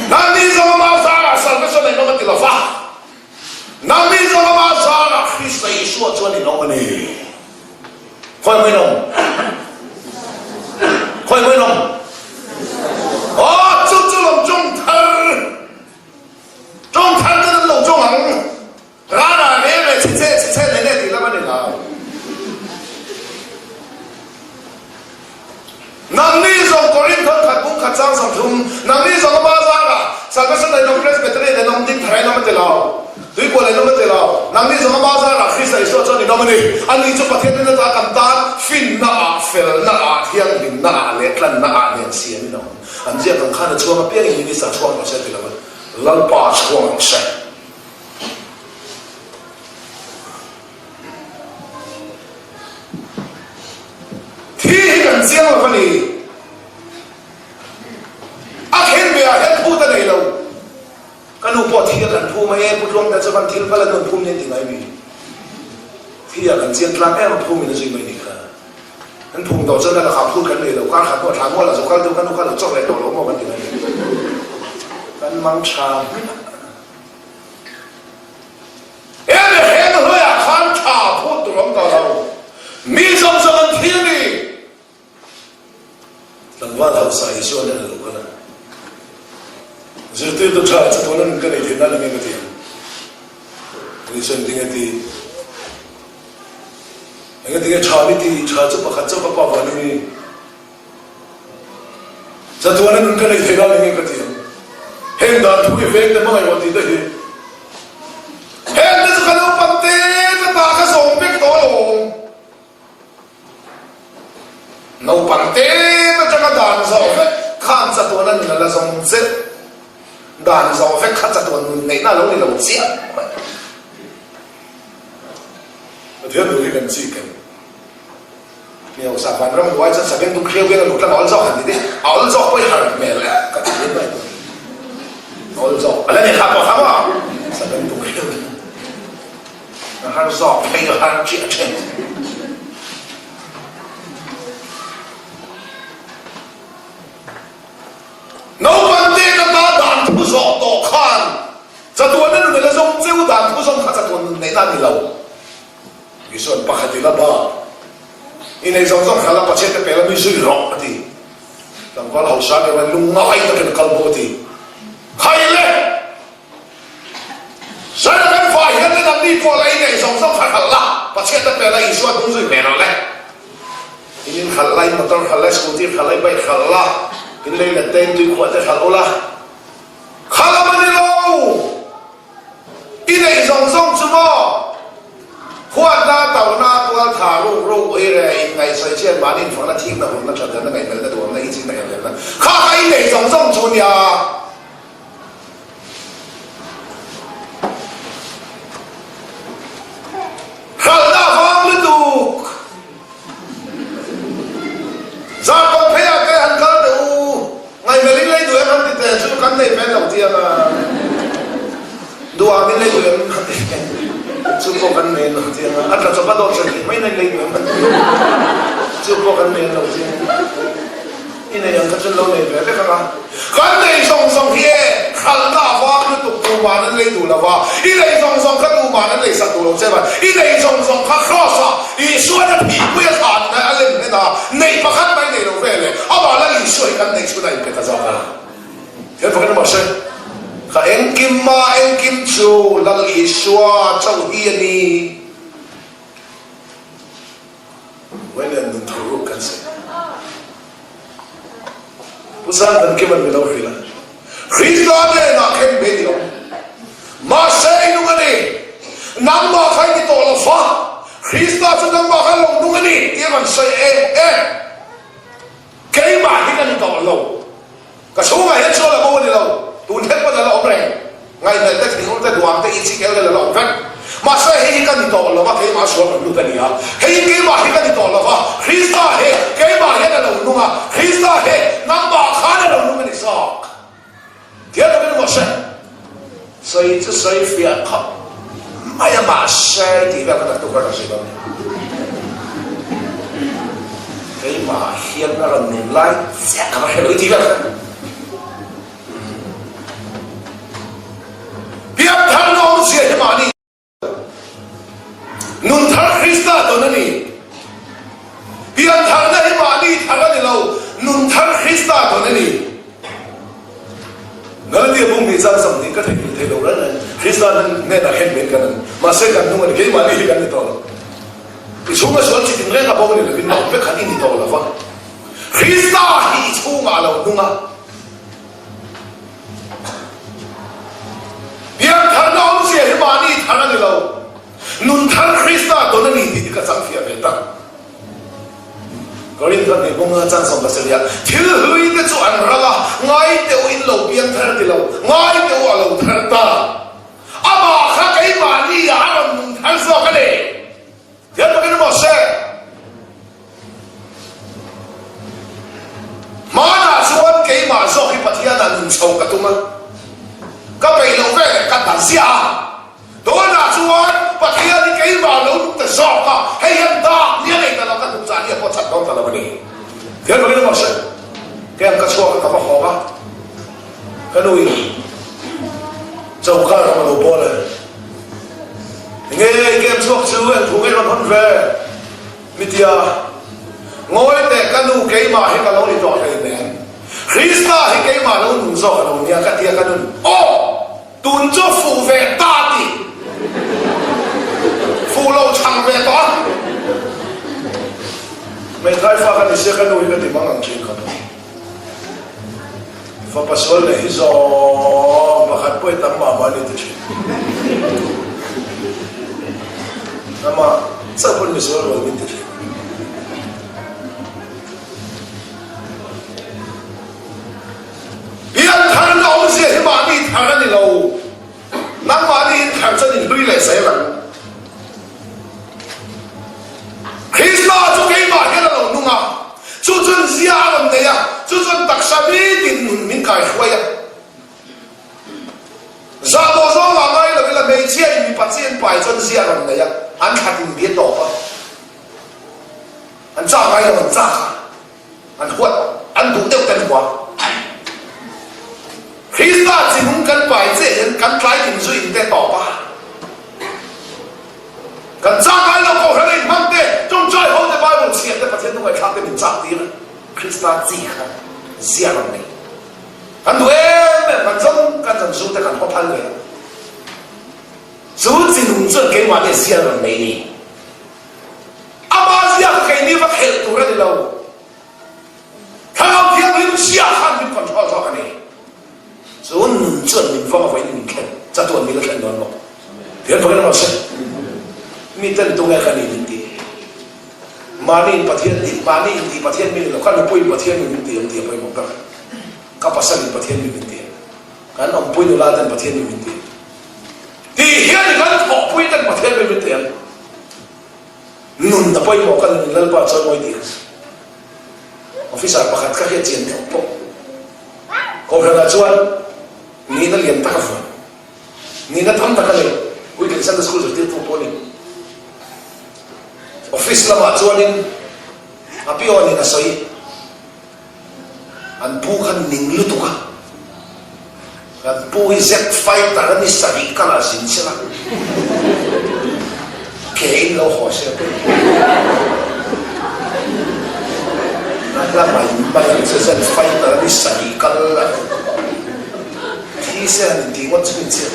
Nangni zawng ama zarah salvation a inawm a ti lo va. Nangni zawng ama zarah Krista Isua chuan in awm a ni. Khawi hmuin awm? Khawi hmuin awm? Aw, chu chu lawm tawng thar. Tawng thar ten an lo tawng ang. Rara re re chhe chhe chhe chhe ne ne tih lam a ni lo. Nangni zawng Korinth thawt khat bung khat chang 30, nangni zawng ama zarah Salvation in awm, Presbyterian in awm, Dinthar in awm a ti lo, Tuikual in awm a ti lo. Nangni zawng ama zarah Krista Isua chuan in awm a ni. Ani chu Pathian hnena ta kan tan finna ah, felna ah, thianghlimna ah leh tlanna ah nen siam in a awm. An ziak ang khan a chhuang apiangin minister chhuang rawh se ti lo a, Lalpa chhuang ang se. Thi hi kan chiang lo a ni. A khen ve ah hian phut a nei lo. Ka nu pawh thi a kan phum a, e Pu Tluangte chuan thil phal a nu an phum nen ti ngai mi. Thi ah kan chiang tlang em a phum in a zui mai ni kha. An phum tawh chuan a lakah phut kan nei lo, kar khat hnuah thla mual ah zo kal deuh ka nu kha lo chawk leh tawh lo maw kan ti ngai mi. Kan mang tha hmiah. He mihring hluiah khan tha phut tur awm tawh lo. Mi zawng zawng an thi a ni. Tlangval hausa Isua nen a lo kal a. Zirtirtu tha chu tuna nun ka nei theih nan enge ka ti ang? Isua in tinge ti? Enge tinge tha mi ti? Tha chu pakhat chauh ka pa van i ni. Chatuana nun ka nei thei lai enge ka ti ang? Heng dan thu i veng te hmangaih rawh tih te hi. Heng te chu ka naupang te ka ta ka zawm vek tawh alawm. Naupang te atanga dan zawh vek khan chatuana nun a la zawm zet. Dan zawh vek kha chatuan nun neihna a lo ni lo chiah mai. Pathian duh hi kan chik em? Hmeusa vanram hnuai chuan Sabeng tum hriau veng a luh tlang a awl zawk han ti te, a awl zawk pawh i har hmel e ka ti hle mai a awl zawk a la ni kha pawh kha maw Sabeng tum hriau veng a har zawk phei a har chiah then. Naupang te ka ta dan thu zawh tawh khan chatuan a nun a la zawng cheu dan thu zawng kha chatuan nun neihna a ni lo. Isuan pakhat in a bak i nei zawng zawng hral a Pathian te pel a mi zui rawh a ti. Tlangval hausa deuh in lungngai takin a kal bawk a ti. Khai le! Zaina kan fah hian le nangni pawh la i nei zawng zawng kha hralh la, Pathian te pel a Isua hnung zui ve rawh le. In in hralh la, in motor hralh la, scooty hralh la, in bike hralh la, in lei let te, in tuikhuah te hralh ula. Kha lam a ni lo! I neih zawng zawng chu maw? Huatna, tauhna, tualtha, ruk ruk, uire, inngaihsawi chian, mahni infakna, thikna, hurna, thathelna, ngaihmelna, duhamna, ichikna, helhelna kha kha i neih zawng zawng chu nia. Hralhna vang lutuk. Zarkawt pheiah te han kal teh u, ngaihmelh in lei duh em han ti teh chu kan nei vel lo chiang a, duham in lei duh em han ti teh chu pawh kan nei lo chiang a, a tla chawp a dawt sawi theih mai na in lei duh em han ti chu pawh kan nei lo chiang a. I nei ang kha chuan lo nei ve vek ang a. Kan nei zawng zawng hi e, hralhna a vang lutuk tuman an lei duh lo va, i nei zawng zawng kha tuman an leisak duh lo che va, i nei zawng zawng kha Kraws ah Isuan a thihpui a thlan in a lem hlen a, neih pakhat mai nei lo ve le, amah Lal Isua hi kan neih chhun a inpe ta zawk a. Thil pakhat emaw hre, ka engkim a engkim chu Lal Isua chauh hi a ni. William nun tho ruk kan si. Pu Zan kan kim an mi lo hrilh a. Krista hnenah khen ve ni awm. Mahse i nung a ni. Nangmah kha i ni tawh lo fa. Krista chu nangmah kha lo nung a ni tih a rawn sawi em em. Keimah hi ka ni tawh lo. Ka chhungah hian sual a bo a ni lo. Tun thleng pawn a la awm reng. Ngaihmelh te, thinur te, duang te, ichik el te la la awm vek. Mahse hei hi ka ni tawh lo va, keimah sual rawn lut a ni a. Hei hi keimah hi ka ni tawh lo va, Krista hi keimah hian a lo nung a, Krista hi nangmah khan a lo nung a ni zawk. Thiam takin emaw hre. Sawi chu sawi fiah khawp mai a, mahse tih vel kha naktuk a rawn sawi dawn a ni. Keimah hian a rawn nun lai chiah ka va hre lo i tih vel kha. Pianthar na awmzia hi mahni Nun thar Krista tawn a ni. Piantharna hi mahni thar a ni lo, nun thar Krista tawn a ni. Galatia bung nih chang sam nih ka theihnghilh thei lo reng reng. Krista hnenah hian men kan an. Mahse kan hnung a ni, keimahni hi kan ni tawh lo. I chhunga sual chi tinreng a bo ni lovin a awm vek khan i ni tawh lo va. Krista hi i chhungah a lo hnung a. Piantharna awmzia hi mahni thar a ni lo. Nun thar Krista dawn a ni tih hi ka chang fiah ve tak. Korinth hnih bunga chang 17 ah, Thil hlui te chu an ral a, ngai teh u in lo piang thar ti lo, ngai teh u a lo thar ta. Amah kha keimahni ah a rawn nung thar zawk a ni. Thian takin maw se? Hmanah chuan keimah zawk hi Pathianah nun chho ka tum a, ka peih loh veleh ka ta ziah a. Tunah chuan Pathian hi keimah lo nung ta zawk a, hei hian dak ni a nei ta lo, ka hnuk chah ni a pawh chat dawn ta lo a ni. Thian takin maw se? Kei ang ka chhuak a, ka va hawng a, ka nu in choka ram a lo bawl a. Nge game chhuak chu en thu ngei rawn hawn ve mitia ngawi teh ka nu keimah hi ka lo ni tawh hlei nen Krista hi keimah lo nun zawk a lo nia ka tia ka nun aw tun chu fuh ve ta ti fuh lo chhang ve tawh a hmeithai fa ka ni sia ka nu hi ka ti mang ang thin khawp. Fapa sual leh hi zawng pakhat pawh i tam mah mah a ni ti thin. Amah chauh pawn misual rual min ti thin. Pian tharna awmzia hi mahni thar a ni lo. Nangmahni in thar chuan in hlui leh zel ang. Krista chu keimah hian a lo nung a, chu chuan zia a rawn nei a, chu chuan taksa nitin nun min kaihruai a. Zah tawh zawng ah ngai lo ila hmeichhia in mipa chi an pai chuan zia a rawn nei a, an thlat in bia tawp a, an chak ngai lo an chak a. An huat, an duh deuh kan hua. Krista chinung kan pai chiah hian kan tlai in zu in te tawp a. Kan chak ngai lo kohhran a inhmang te, tawngtai ho te Bible chhiar te Pathian hnungaihthlak te min chak tir a. Krista chi kha zia rawn nei. Kan duh em em, kan zawng kan zan zu te kan haw phal ve a. Chu chinung chuan keimah te zia rawn nei ni. Amah ziak keini va khelh tur a ni lo. Thlarau Thianghlim ziak khan min control zawk a ni. Chu nun chuan min vawng avain min thlen, chatuan min la thlen dawn bawk. Thian fakin rawh se. Mi ten tunge ka ni min ti. Mahni in Pathian ti, mahni in ti Pathian mi ni lo, ka nupui in Pathian mi min ti ang ti a pawimawh ber. Ka pasal in Pathian mi min ti. Kan awmpui nula ten Pathian mi min ti. Tih hian kan thawhpui ten Pathian mi min ti ang. Nun a pawimawh ka nun Lalpa chuan mawi tih ka hria. Officer pakhat ka hriat chian deuh pawh Kohhranah chuan nihna lian tak a vuan. Nihna tam tak a nei. Puitling Sunday School zirtirtu pawh a ni. Office lamah chuanin a peon-in a sawi. An pu kha ning lutuk a, kan pu hi jet fighter a ni sarih kal ah zin sela, ke in lo haw se pawh a hla mai mai ang che jet fighter a ni sarih kal a thi se han intih ngawt chu min chhiat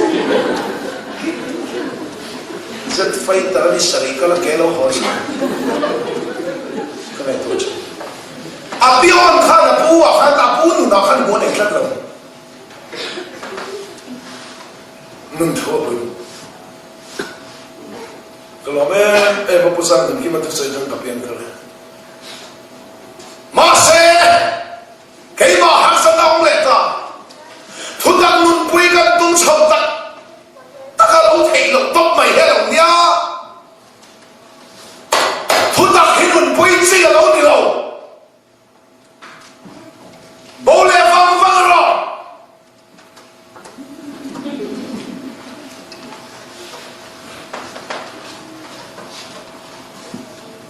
jet fighter a ni sarih kal a ke lo haw se ka ngaihtuah thin. A pion khan a pu ah khan a pu nun ah khan hmuh a nei tlat lo. Nun thu a pui. Ka lawm em em a pu Zang nun kim a thusawi khan ka pian kha le. Mahse, keimah harsatna awm leh ta. Thutak nunpui kan tum chho tak tak a lo theih loh tawp mai hi a lo nia. Thutak hi nunpui chi a lo ni lo. Bo leh vang vang rawh.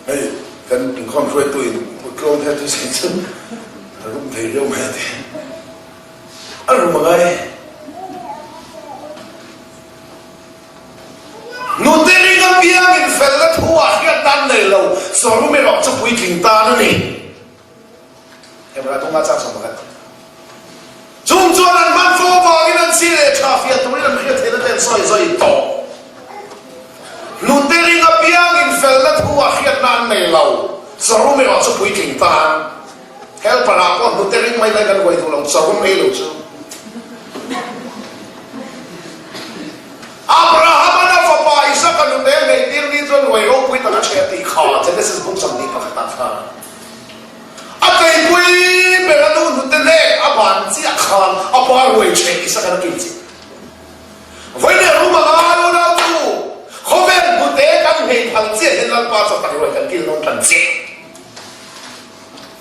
Hei kan inkhawm hruaitu in tlawm hian chu sawi chu a rum thei viau mai a ti. A rum a ngai. Nute ring apiangin felna thu ah hriat nan nei lo, Sawrum erawh chu puitling tan a ni. Hebra tunga chang 11. Chung chuan an hman fo avangin an chi leh tha fiah turin an hriat theihna te an sawi zawi tawh. Nute ring apiangin felna thu ah hriat nan nei lo, Sawrum erawh chu puitling tan. Helper ah pawh hnute ring mai mai kan huai duh lo, Sawrum ei lo chu. Abraham-a'n a fapa Isaka nute a neih. kha Genesis bung 21 ah khan. A keipui ber a nu hnute nek a ban chiah khan a pa ruai ṭheh Isaka a kil chiah. Vawiin rum a ngai unau chu khawvel hnute kan hmei phal chiah hian Lalpa chaw tak ruai kan kil dawn tan chiah.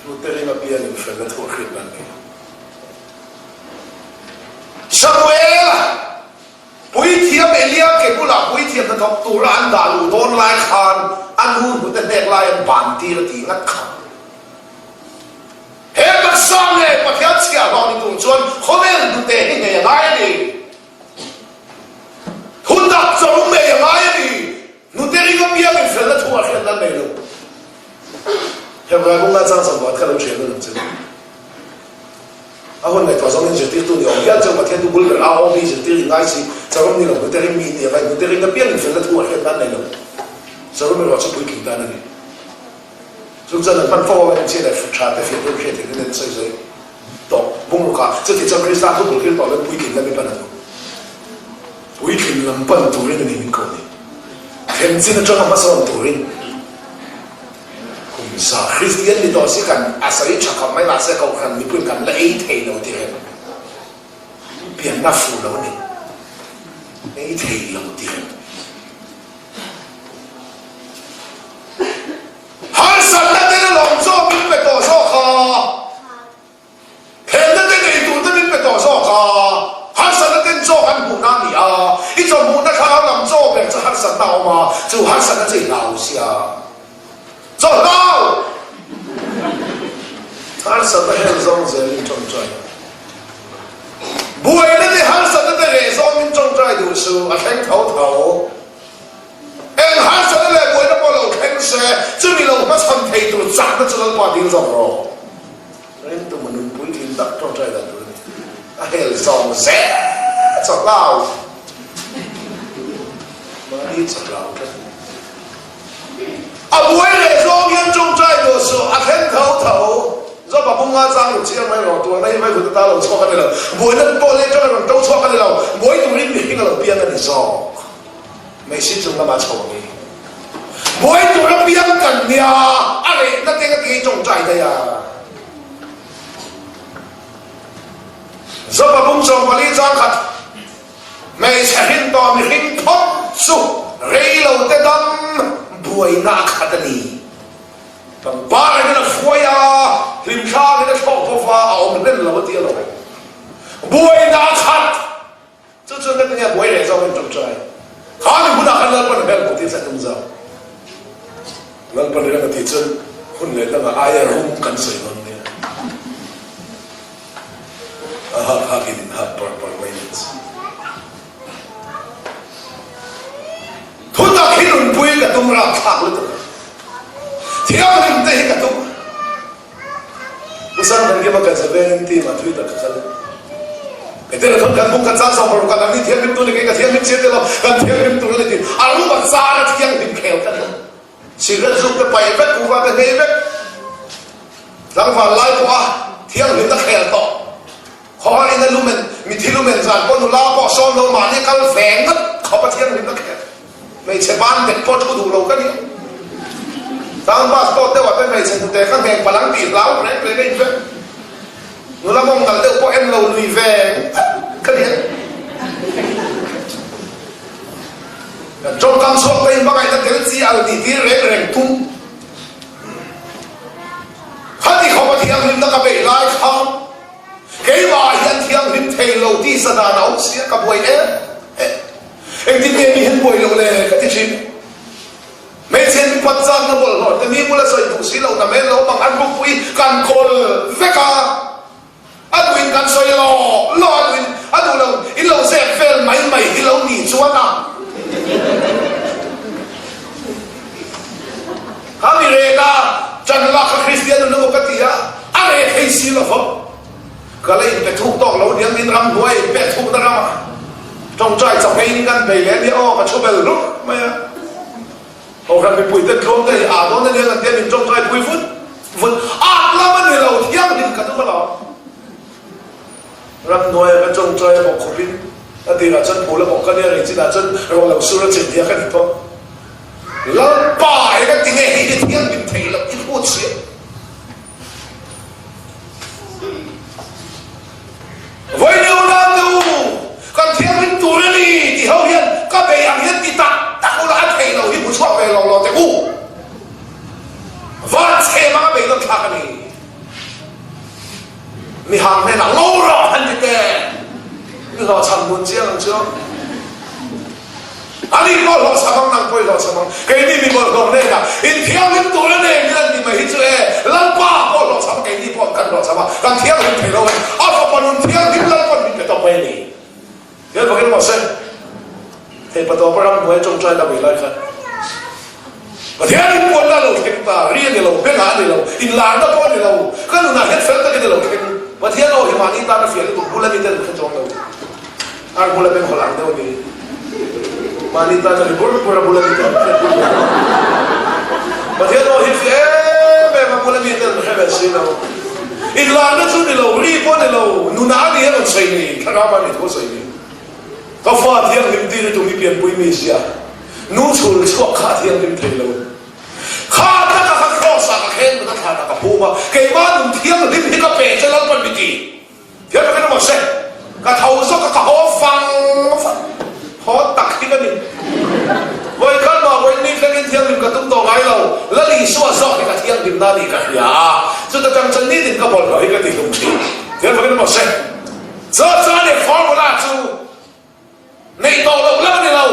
Hnute ring apiangin felna thu a hriat nan ni. Samuela Puithiam Elia ke bulah puithiam hnathawk tura an dah luh dawn lai khan a nu hnute hnek lai an ban tir a tih ngat kha. He taksa nge Pathian chhiahhlawh ni tur chuan khawvel hnute hi ngei a ngai a ni. Thutak chawlh ngei a ngai a ni. Hnute ring apiangin felna thu ah hriatna an nei lo. Hebrai bunga chang chawhbuat kha lo hriat na lam chu. A hun ngaihtuah zawngin zirtirtu ni awm hial chu Pathian chu bul ber a awm hi zirtir in ngai si. Charum ni lo hnute ring mi in ni anga hnute ring apiangin felna thu ah hriatna an nei lo. Charum erawh chu puitling tan a ni. Chung chuan an hman fo avangin chhiat leh tha te fiah deuh hriat theih in an sawi sawi tawh bung ruk a. Chuti chuan Krista thu bul hril tawh loin puitling lam i pan a duh. Puitling lam pan turin a ni min ko ni. Then chin atanga hmasawn turin kum za Kristian ni tawh si kan a sawi tha khawp mai mahse kohhran mipuiin kan la ei thei lo tih reng pianna fu lo a ni. Ei thei lo tih reng. Harsatna ten a lawm zawk min pe tawh zawk a. Thelna te nei tur te min pe tawh zawk a, harsatna ten chaw kan hmuhna a ni a, i chaw hmuhna thlarau lam chaw ber chu harsatna a awm a, chu harsatna chu i hlau sia. Chaw hlau! Harsatna hel zawng zelin tawngtai a. Buaina te harsatna te reh zawngin tawngtai duh suh, a thleng tho tho. Eng harsatna leh buaina pawh lo thleng se, chumi lo hmachhawn thei tur chakna chu Lalpa dil zawk rawh. Ringtu mu nun puitling tak tawngtai dan tur a ni. A hel zawng zel chaw hlau. Mahni chaw hlau tlat. A buai leh zawng hian tawngtai duh suh, a thleng tho tho. Zawpa bunga chang ru chiang mai rawh, tuarna hi vai vut ata lo chhuak a ni lo. Buaina pawh leh tawng a rawn to chhuak a ni lo. Buai turin mihring a lo piang a ni zawk. Mei chung lamah chho ang i. Buai tur a piang kan nia, a rehna te ka ti tawngtai daih a. Zopa bung 14 chang khat hmeichhe hrin tawh mihring phawt chu rei lo te dam buaina a khat a ni. Pangpar in a hruai a, hlimthlak in a thlawh bawk a, a awm hlen lo a ti alawm. Buaina a khat. Chu chuan ka tinge buai reh zawk in tawngtai. Kha mi hunah khan Lalpan a hmel hmuh tir che tum zawk. Lalpan reng a tih chuan hun leh dangah aia rum kan sawi dawn nia. A hak hak in in hak par par mai nih chu. Thutak hi nunpui ka tum rapthlak lutuk a. Thianghlim te hi ka tum. Pu Sang kan kima kan zavengin team ah thui tak ka kal. Hetela thon kan buk kan chang sang paruk ah kan ni thianghlim tur ni kei ka thianghlim chian tilo kan thianghlim tur ani ti a rum a char a thianghlim khel kan ni. Cigarette zuk te paih vek kuhva te hnei vek tlangval lai pawh a thianghlim na khel tawh khawhar in a lumen mithi lumen zan pawh nula pawh sawn lo mahni kal ve ngat khawp a thianghlim na khel. Hmeichhe ban bet pawh thu duh lo ka ni. Tang bus pawh deuh ah te hmeichhe hnute kha ngheng palang tih hlau reng reng a in vek. Nula mawng nalh deuh pawh en lo lui ve ka ni. Kan tawngkam chhuak te in hmangaihna tel chi al tih tir reng reng tum. Khati khawp a thianghlimna ka beih lai khan keimah hian thianghlim thei lo tih sa dan a awm sia ka buai em em. Engtin nge mi hian buai loh le ka ti thin. Hmeichhe mi pat zat na bawlhhlawh te mi bula sawi duh si lo na men lo mang an rukpui kan kawl vek a, a duhin kan sawi law law a duhin a duh lo in lo zep vel mai mai hi lo nih chuan a kha mi rek a ṭan lak kha Kristian nun emaw ka ti a, a reh thei si lo vang. Ka la inpe thuk tawk lo niang in ramhnuai inpek thukna ramah tawngtai chawhmeiin kan bei leh nia aw ka thu bel hlur mai a. Kohhran mipui te tluang te hi aa dawn ania kan tia min tawngtai pui vut vut at lam a ni lo thianghlim ka tum alawm. Ramhnuaia ka tawngtai a bawk khawpin a tirah chuan phul a bawk ka nia rei chinah chuan rawh lo sur a chin nia ka ni tawh. Lalpa he ka ti nge hi. lut si a. Vawiin unau te u, kan thianghlim tur a ni tih ho hian ka bei ang hian ti tak tak ula a thei lo hi hmu chhuak ve lo lo teh u. Van chhe mang a beidawn thlak a ni. Mi hang hnenah ngo rawh han ti teh. Mi hlawhchham dun chiang ang chu. Ani pawh hlawhchham ang, nang pawh i hlawhchham ang. Keini mi bawlhhlawh hnenah inthianghlim tur a nei min an ti mai hi chu e, Lalpa pawh hlawhchham a, keini pawh kan hlawhchham a, kan thianghlim thei lo e. A fapa nun thianghlim Lalpa'n min pe tawp mai a ni. Thil fakin maw se, theipa tawpa ramhnuai tawngtai ka bei lai khan Pathian in puanna a lo thleng ta, ri a ni lo, bengah a ni lo, inlarna pawh a ni lo, ka nunah hian fel takin a lo thleng. Pathian aw hi mahni tana fiah lutuk bula miten an hre chuang lo. Ar bula beng hawlh ang deuh a ni. Mahni tana ri bur bur a bula miten an hriat bur bur lo. Pathian aw hi fiah em em a bula miten an hre ve si lo. Inlarna chu ni lo, ri pawh a ni lo, nunah a ni a rawn sawi ni, thlarau a ni thu a sawi ni. Ka fa thianghlim tir hi tum i pianpui mi sia, nu chhul chhuak kha a thianghlim thei lo. Kha taka kha kraws ah ka khen mut a thlan ah ka phum a, keimah nun thianghlim hi ka pe che Lalpan mi ti. Thiam takin a maw se, ka tho zawk a ka haw vang vang, haw tak hi ka ni. Vawikhat mah vawiin ni thlengin thianghlim ka tum tawh ngai lo, Lal Isua zawk hi ka thianghlim na ni ka hria a, chuta tang chuan nitin ka bawlhhlawh hi ka ti hlum thin. Thiam takin a maw se. Chu chuan i formula chu neih tawh loh lam a ni lo.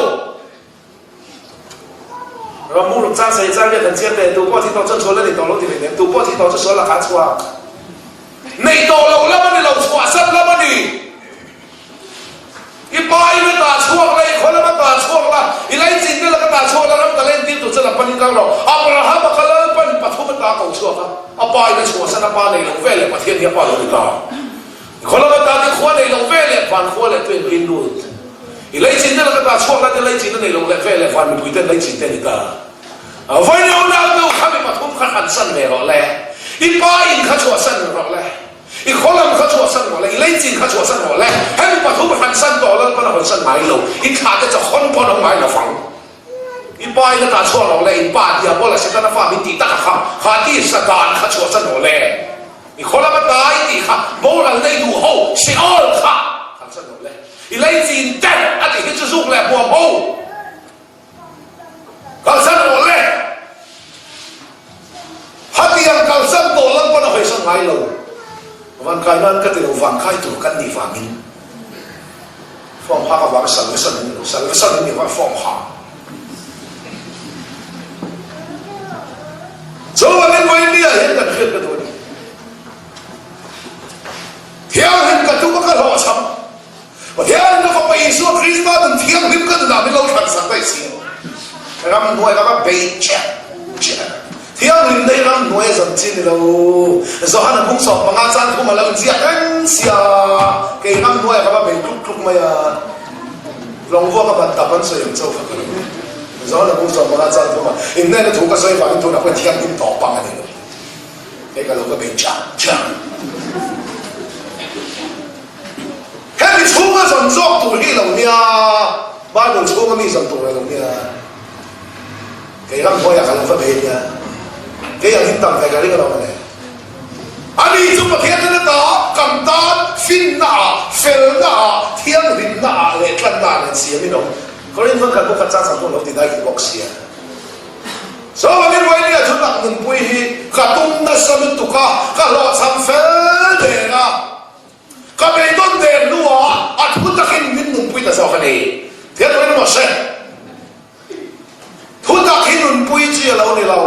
Rammu ruk chang sei chang riat han chiar teh, tu pawh thi tawh chuan sual a ni tawh lo ti hlei nem, tu pawh thi tawh chu sual lakah a chhuak. Neih tawh loh lam a ni lo, chhuahsan lam a ni. I pa in a tah chhuak la, i khaw lam a tah chhuak la, i laichin te laka tah chhuak la, ram ta len tir tur chuan a panin kal rawh. Abraham-a kha Lalpan pathum a tah ko chhuak a, a pa in a chhuahsan, a pa nei lo ve leh Pathian hi a pa lo ni ta. Khaw lama tan i khua nei lo ve leh van khua leh tuin rin lut. I leichin te laka ta chhuak lai te leichin a nei lo leh ve leh van mipui ten leichin te ni ta. Vawi leh unau deuh kha mi pathum kha han san ve rawh le. I pa in kha chhuah san rawh le. I khaw lam kha chhuah san rawh le. I leichin kha chhuah san rawh le. Hemi pathum han san tawh Lalpan a hawn san ngai lo. I thlah te chu hawn pawn a awm ngai lo vang. I pa in a tah chhuak rawh le. In pa Diabola Setana fa min tih tak a kha kha tisa dan kha chhuah san rawh le. I khaw lama dai tih kha boral nei duh ho Sheol kha kan hre lo le. I leichin te a tih hi chu zuk leh hmuam ho kalsan rawh le. Hatiang kalsan tawh lam pawn a hawisan ngai lo. Van kai nan ka ti lo, van kai tur kan nih vangin form hak avanga salvation an ni lo, salvation an nih avanga form hak. Chuvangin Vawinia hian kan hriat ka duh a ni. Thianghlim ka tum a ka hlawhchham. Pathian ka Fapa Isua Krista nun thianghlim ka nunah min lo thlansak daih si a. Ramhnuai ka va bei chiah chiah a. Thianghlim nei ramhnuai a zan chi ni lo. Johana bung 15 chan thum a lo inziak reng sia. Kei ramhnuai ka va bei tluk tluk mai a. Lawngvuak a ban tap an sawi ang chauh kha ka lo ni. Johana bung 15 chan thum a innehna thu ka sawi vangin tunah pawhin thianghlim tawp pang a ni lo. Hei ka lo ka bei chang chang. Hemi chhunga zawn zawk tur hi lo nia, Bible chhunga mi zawn tur a lo nia. Kei ramhnuaiah ka lo va bei nia. Kei ang in tam ve ka ring alawm ale. Ani chu Pathian nen ata kan tan finna ah, felna ah, thianghlimna ah leh tlanna ah nen siam in awm. Korinth khat bawk khat chang chang pawh lo ti dai ki bawk sia. Chuvangin Wayne-a chu tak nunpui hi ka tum nasa lutuk a, ka hlawhchham fel der a. Ka beidawn der hnuah a thu takin min nunpui ta zawk a ni. Thianghlim maw se? Thu tak hi nunpui chi a lo ni lo.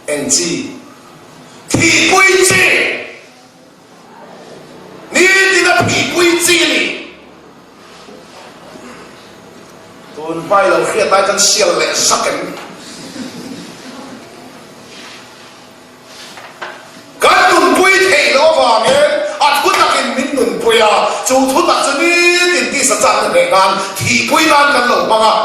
Eng chi? Thihpui chi! Nitin a thihpui chi a ni. Tun hmai lo hriat lai chuan sial leh zak em? Kan nunpui theih loh avangin a thutakin min nunpui a, chu thutak chu nitin tisa chakna hneh nan thihpui nan kan lo hmang a.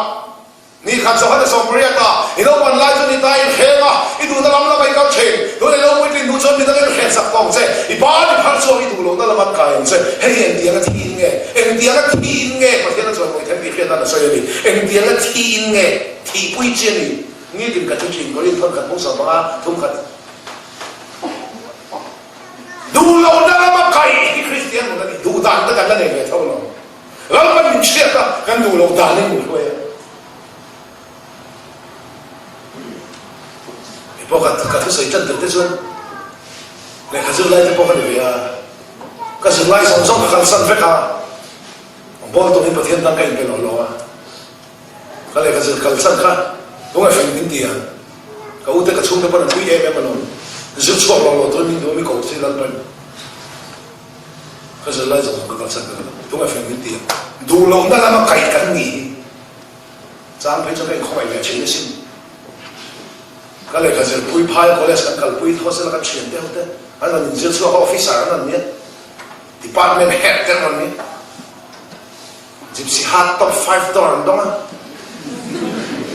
Ni khat Johana 80 a, i naupan lai chuan i ta in hreng a, i duhna lam lamah i kal thin. Tuna i lo puitlin hnu chuan midang in hren sak tawng che, i ban i phar chuang i duh lohna lam an kai ang che. Hei hi engtianga thiin nge? Engtianga thiin nge? Pathian a chuan mawih then tih hriat nan a sawi a ni. Engtianga thiin nge? Thihpui chi a ni. Nitin ka thi thin, Korin thawn khat bung 15 thum khat. Duh lohna lama kaih hi Kristian nun a ni. Duh dan te kan la nei ve tho lo. Lalpan min hriat a, kan duh loh danin min hruai a. Mi pawh ka ka thusawi tan tir te chuan lehkha zirlai te pawh ka ni ve a, ka zirlai zawng zawng ka kalsan vek a, bawl turin Pathian tan ka inpe lo lo a, ka lehkha zir kalsan kha tunge fing min ti a, ka ute ka chhungte pawn an pui em em alawm, zir chhuak lo lo turin min duh a mi ko si Lalpan ka zirlai zawng zawng ka kalsan vek alawm, tunge fing min ti a, duh lohna lama kaih kan nih hi. Chang phei chu ka inkhawngaih ve thin asin. Ka lehkha zirpui phai college kan kalpui tho sela kan thian te ho te an rawn inzir chhuak a, officer an rawn nia, department head te an rawn nia, gypsy hard top five te rawn dawng a,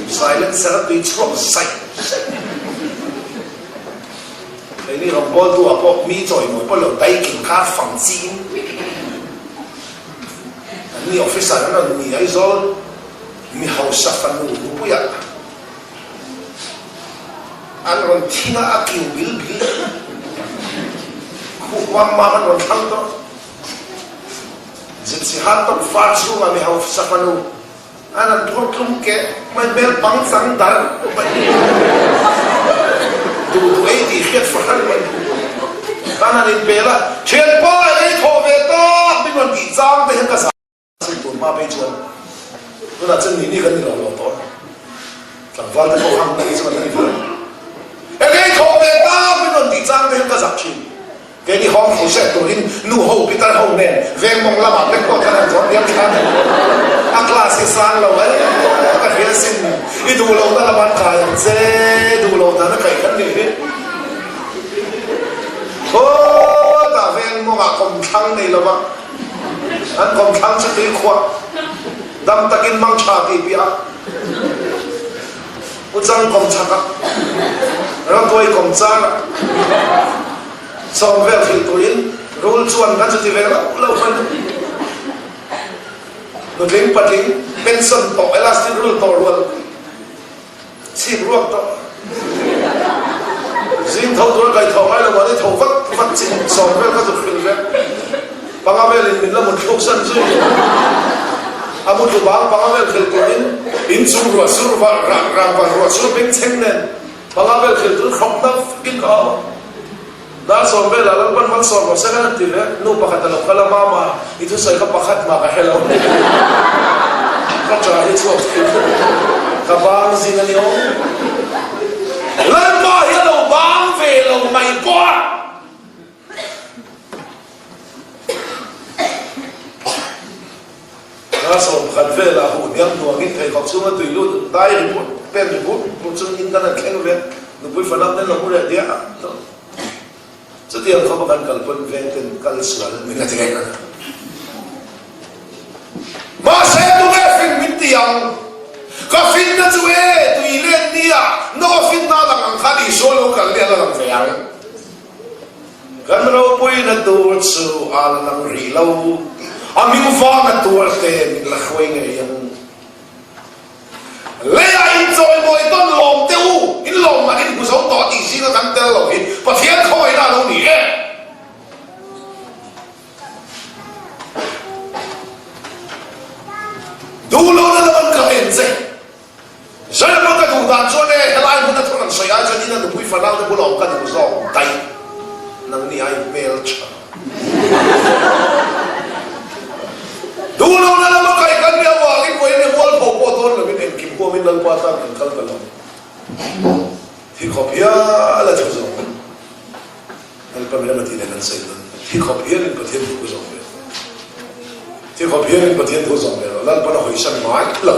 silencer a tui chhuak zaih zaih. Keini rawngbawltu ah pawh mi chawimawi pawh lo daikin kar fang chiin. An ni officer an rawn ni Aizawl mi hausa fanu nupuiah an rawn thing a, a kiu bil bil khuh mam mam an rawn thlang tawh. Gypsy hal tawp far chhungah mi hausa fanu An an phur tlum keh mai hmel pang chang dar mai duh duh ei tih hriat fahran mai an han inpel a, thianpa ei thawh ve tak min rawn tih chang te hian ka zah sin tun hma phei chuan tunah chuan ni ni kan ni lo lo tawh a, tlangval te pawh hang ni chuan an ni ve eng ei thawh ve tak min rawn tih chang te hian ka zah thin. Keini hawng thu hriat turin nu ho pitar ho nen veng mawng lamah te pawh kan han zawt diam than a. A class hi sang lo e ka hria sin i duh lohna lam an kai ang che duh loh dan a kaih khan nih hi. Khawtah veng mawngah kawmthlang nei lova an kawmthlang chu tuikhuah dam takin mang tha tih piah a. U Chang kawm chhak a, Ramtuai kawm char a, sawm vel hrilh turin rul chuan kan chuti ve loh loh hman. Nutling patling pension tawh elastic rul tawh rual chhip ruak tawh. Zing tho tura kai tho ngai lo mahni tho vat vat chin sawm vel kha chu hrilh vek. Panga velin min la mut thluk san zui. A mutlu bang panga vel hrilh turin inchung ruah sur vah rah rangva ruah sur bengchheng nen panga vel hrilh turin khawp na vekin ka au a. Dar sawm velah Lalpan malsawm rawh se kan han ti ve. Nu pakhat a lo kal a, Mama, i thusawi kha pakhat mah ka hre lo. Ka ṭah hi chhuak thei khawp. Ka bang zing a ni awm. Lalpa hi a lo bang ve lo mai pawh a. Ralsawm pakhat velah huh hniam hnuangin pheikhawk chhunga tui lut dai ri but pen ri but but chung in kan han thleng ve nupui fanam ten lo mu reh diah tawh. Chutiang khawpa kan kal pawn veng ten kal sual min la ti reng a. Mahse tunge fin min ti ang? Ka finna chu e tui let nia Noah finna lang ang khan Isua lo kal nia la lang ve ang. Kan ropuina tur chu a la lang rih lo, a hming vanga tuar te min la hruai ngei ang. Leiah in chawimawi tawn lawm teh u, in lawm man in hmu zo tawh tih zinga kan tel lo hi Pathian khawngaihna a lo ni e. Duh lohna lam an kah en che. Zalma ka duh dan chuan e, helai hmun a thun an sawi ai chuan ina nupui fanau te bula awm ka duh zawk daih, nangni ai hmel tha. Duh lo na lama kai kan nih avangin vawiin e mualpho pawh dawn lovin engkim huamin Lalpa tan kan kal ta lo. Thi khawp hial a thu zawk. Lalpa rem a tih leh kan sawi dawn. Thi khawp hialin Pathian thu zawm ve rawh. Thi khawp hialin Pathian thu zawm ve rawh. Lalpan a hawisan ngai lo.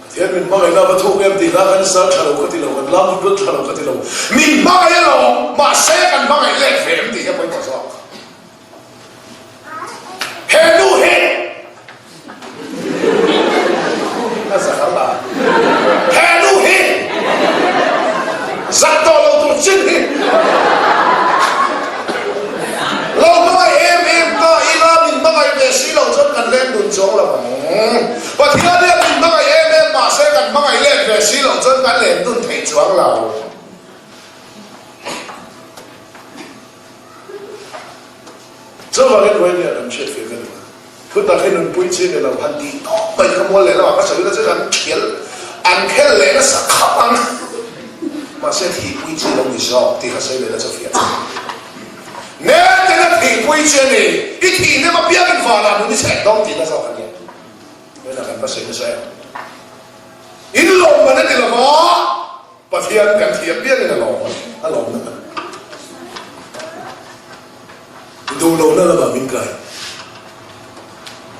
Pathian min hmangaihna va thuk em tih kha kan sal tha lo ka ti lo, kan lam lut tha lo ka ti lo. Min hmangaih alawm, mahse kan hmangaih let ve em tih hi a pawimawh zawk. He nu hi a zak ang a, he nu hi zak tawh lo tur chin hi lo hmangaih em em ta ila min hmangaih ve si lo chuan kan leng dun chuang lo ang. Pathian hian min hmangaih em em mahse. ve si loh chuan kan len dun thei chuang lo. Chuvangin Vawinia kan hriat ve ka duh a, thutak hi nunpui chi ni lo han tih tawp mai kha mual leh lamah ka sawi na chu an khel an khel leh nasa khap ang. Mahse thihpui chi lo ni zawk tih ka sawi leh na chu fiah chiang. Nete-na thihpui chi a ni, i thih hnem apiangin vanah nun i chhek dawn tihna zawk a nia. Vawinia kan va sawi nasa em? In lawmman a ni lo va. Pathian kan thiam bialin a lawm a, a lawmna kan duh lohna lamah min kai.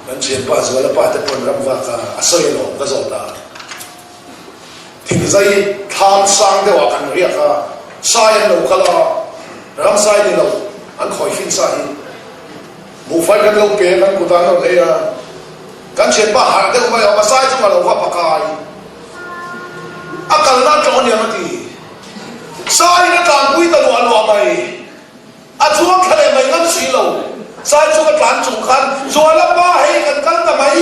Kan thianpa Zuala pa te pawn ram vak a, a sawi alawm ka zawt a. Thingzai thlam sang deuhah kan riak a, sai an lo kal a, ramsai ni lo an khawi fin sa hi. Buhfai kan lo pe, kan kut ah an rawn ei a. Kan thianpa harh deuh mai a awm a, sai chungah lo va pakai. A kalna a tlawh aniang a ti. Saiin a tlanpui ta luah luah mai. A chuang thla leh mai ngam si lo. Sai chung a tlan chung khan, Zuala pa hei kan kal ta mai.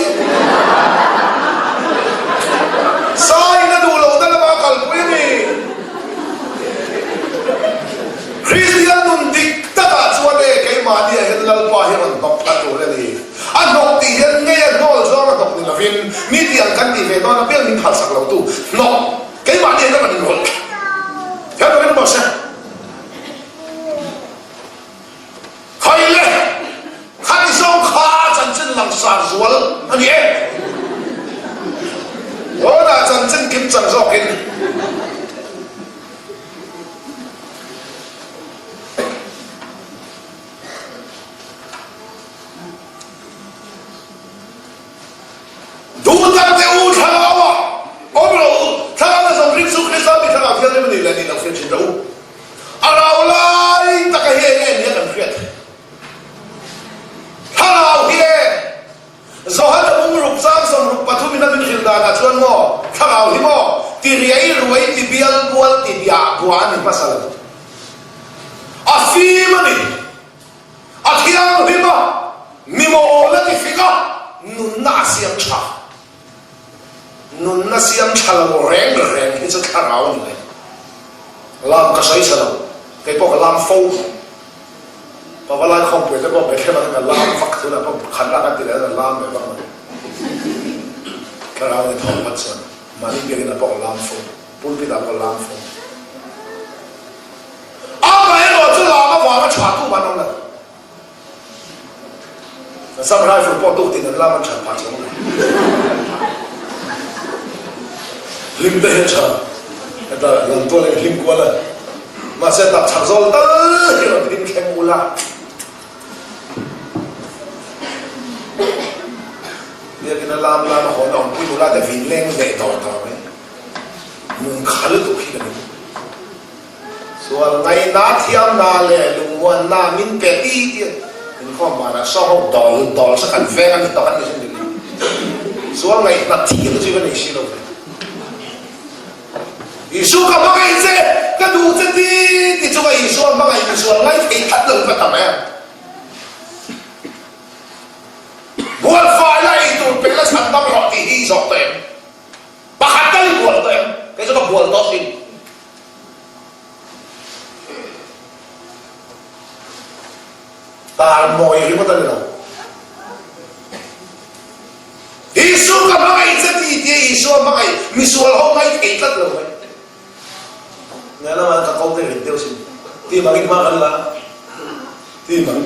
Saiin a duh lohna lamah a kalpui a ni. Kristian nun dik takah chuan e keimahniah hian Lalpa hi rawn hnawk thla tur a ni. A hnawk tih hian ngei a hnawl zawng a hnawk ni lovin mi tiang kan tih ve dawn apiang min phalsak lo tu hnawk keimahni hian a rawn inrawlh hian lo in bawk se. Khai le khati zawng kha chanchin langsar zual a ni e. Tunah chanchin kim chang zawkin. Duhtak te u thlarau ah awm rawh u, thlarau na zawng Kristu Krista mi thlarau thianghlim a nih leh nih lo hriat thin rawh u. A rau lai taka hi eng nge nia kan hriat? Thlarau hi e Johana bungruk chang 63 in a min hrilh danah chuan maw thlarau hi maw ti riai ruai ti bial bual ti biah buah a ni hmasa lo. A fim a ni. A thianghlim a, mi mawl a ti fing a, nunna a siam tha. Nunna siam tha lo reng reng hi chu thlarau a ni mai. Lam ka sawi sa lo, kei pawh ka lam fo. Pavalai khawmpui te pawh Bethlehem ah khan ka lam vak thun a, khan lah kan ti leh a, ka lam leh vak mai. Thlarau ni thawm phat chuan mahni biakinn ah pawh ka lam fo, pulpit ah pawh ka lam fo. Amaherawh chu lam avanga tha tu an awm lo. Assam Rifle pawh tuk tin an lam an that phah chuang lo. Hlim te hian tha heta lam tual in hlim kual a, mahse tak chak zawl tal hi rawn hlim thleng ula. Biakin a lam lam a hawn a awmpui nula te vin leng leh dawr dawr mai. Nung kha lutuk hi ka ni. Sual ngaihna, thiamna leh lungmuanna min pe ti ti inkhawm banah saw ho dawl dawl sa kan veng a ni tawh an ni sin ni. Sual ngaihna thiam chu va nei si lo ve. Isua ka hmangaih che, ka duh che ti ti chunga Isua hmangaih mi sual ngai thei tlat lo ka tam em. Bualfai la ei tur pe la chhan dam rawh tih hi i zawh tawh em? Pakhat tal i bual tawh em? Kei chu ka bual tawh thin. Tar mawi ringawt a ni lo. Isua ka hmangaih che ti tia Isua hmangaih misual ho ngai thei tlat lo mai. Nge lamah ka ko te rit deuh sin. Ti mangin hma kan la. Ti mang.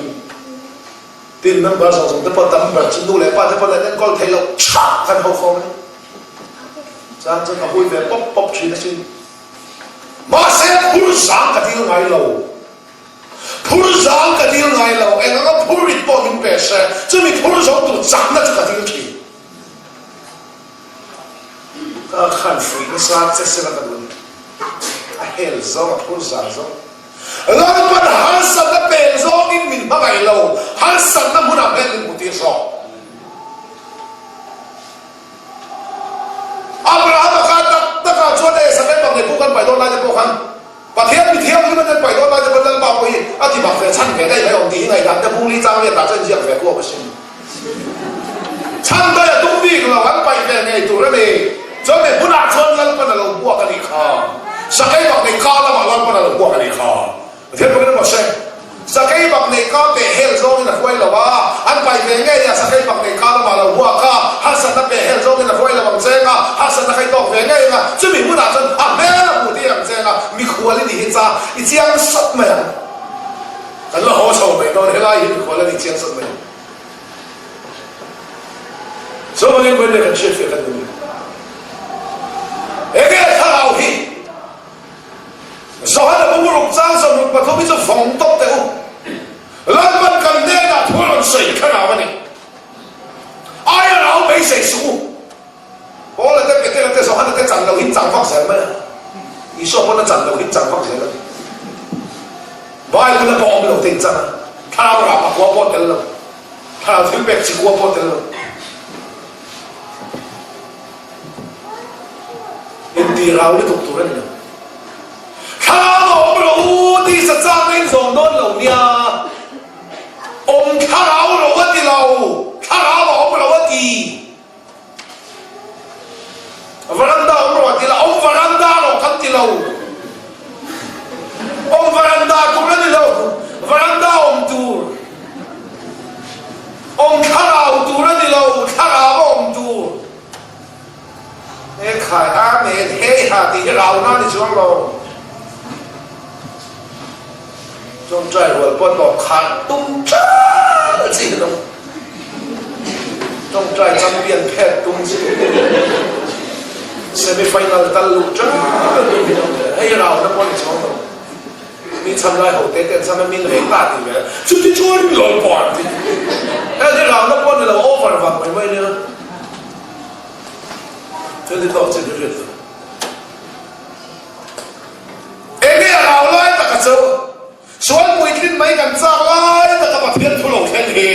Tin member zawng zawng te pawh tam ber chu nu leh pa te pawh an enkawl thei lo tha kan ho khawm a ni. Chuan chu ka hui ve pawp pawp thin asin. Mahse phur zang ka dil ngai lo. Phur zang ka dil ngai lo. Eng anga phur rit pawh min pe se, chumi phur zo tur chakna chu ka dil thin. Ka khan fuih nasa che sela ka duh a ni. A hel zawng, a phur zang zawng. Lalpan harsatna pen zawngin min hmangaih lo, harsatna hmunah hmel min hmuhtir zawk. Abrahama kha tak takah chuan e Sakai bang leh puk an paih dawn laite pawh khan Pathian mi thianghlim an paih dawn laite pawh Lalpa pawh hi a ti bak ve chhan ve daih mai awm tih hi ngaihdan te bung li chang riatah chuan inziak ve kuam asin. Chhan daih a tum bik lo, an paih ve ngei tur a ni. Chuan he hmunah chuan Lalpan a lo hmuak a nih kha. Sakei bak nei ka lamah Lalpan a lo hmuak a nih kha. Pathian pakin a maw hre? Sakei bak nei ka peh hel zawngin a hruai lo a, an pai ve ngei a, sakei bak nei ka lamah a lo hmuak a, harsatna peh hel zawngin a hruai lo ang cheng a, harsatna kha i tawk ve ngei ang a, chumi hmunah chuan a hmel a hmuh tir ang cheng a, mikhual i nih hi cha i chiang sawt mai ang. Kan la haw chho mai dawn, helai hi mikhual a nih chiang sawt mai ang. Chuvangin Bawihte kan hriatfiah kan duh. Enge thlarau hi? Johana bung ruk chang 63 hi chu vawng tawp teh u. Lalpan kan hnenah thu a rawn sawi thlarau a ni. Aia rau beisei suh u. Paula te, Petera te, Johana te chan lo hin chang vak zel mai a. Isua pawn a chan lo hin chang vak zel a ni. Bible a pawh awm lo te in chan a. Thlarau rah pakua pawh tel lo. Thlarau thil pek chikua pawh tel lo. Inti rau lutuk tur a ni lo. Thlarau a awm rawh u tih sa chak na in zawm dawn lo nia. Awm thlarau ro a ti lo, thlarau a awm ro a ti. Varanda awm rawh a ti la, awm varanda rawh kan ti lo. Awm varanda tur a ni lo, varanda awm tur. Awm thlarau tur a ni lo, thlarau a awm tur. He khai Amen, hei ha tih hi rauna a ni chuang lo. Tawngtai rual pawh tawp khan tum ṭal chi hi lo. Tawngtai champion phet tum chi. Semi final tal luh ṭal tum hi lo. Hei rauna pawh a ni chuang lo. Mi chhan lai ho te ten chhan a min reng ta tih ve chuti chuan lo pawh an ti. Hei hi rauna pawh a ni lo over vang mai mai nia. Thil hi tawk chin hi hriat lo. Enge a rau lai taka chu sual puitlin mai kan chak lai taka Pathian thu lo thleng hi.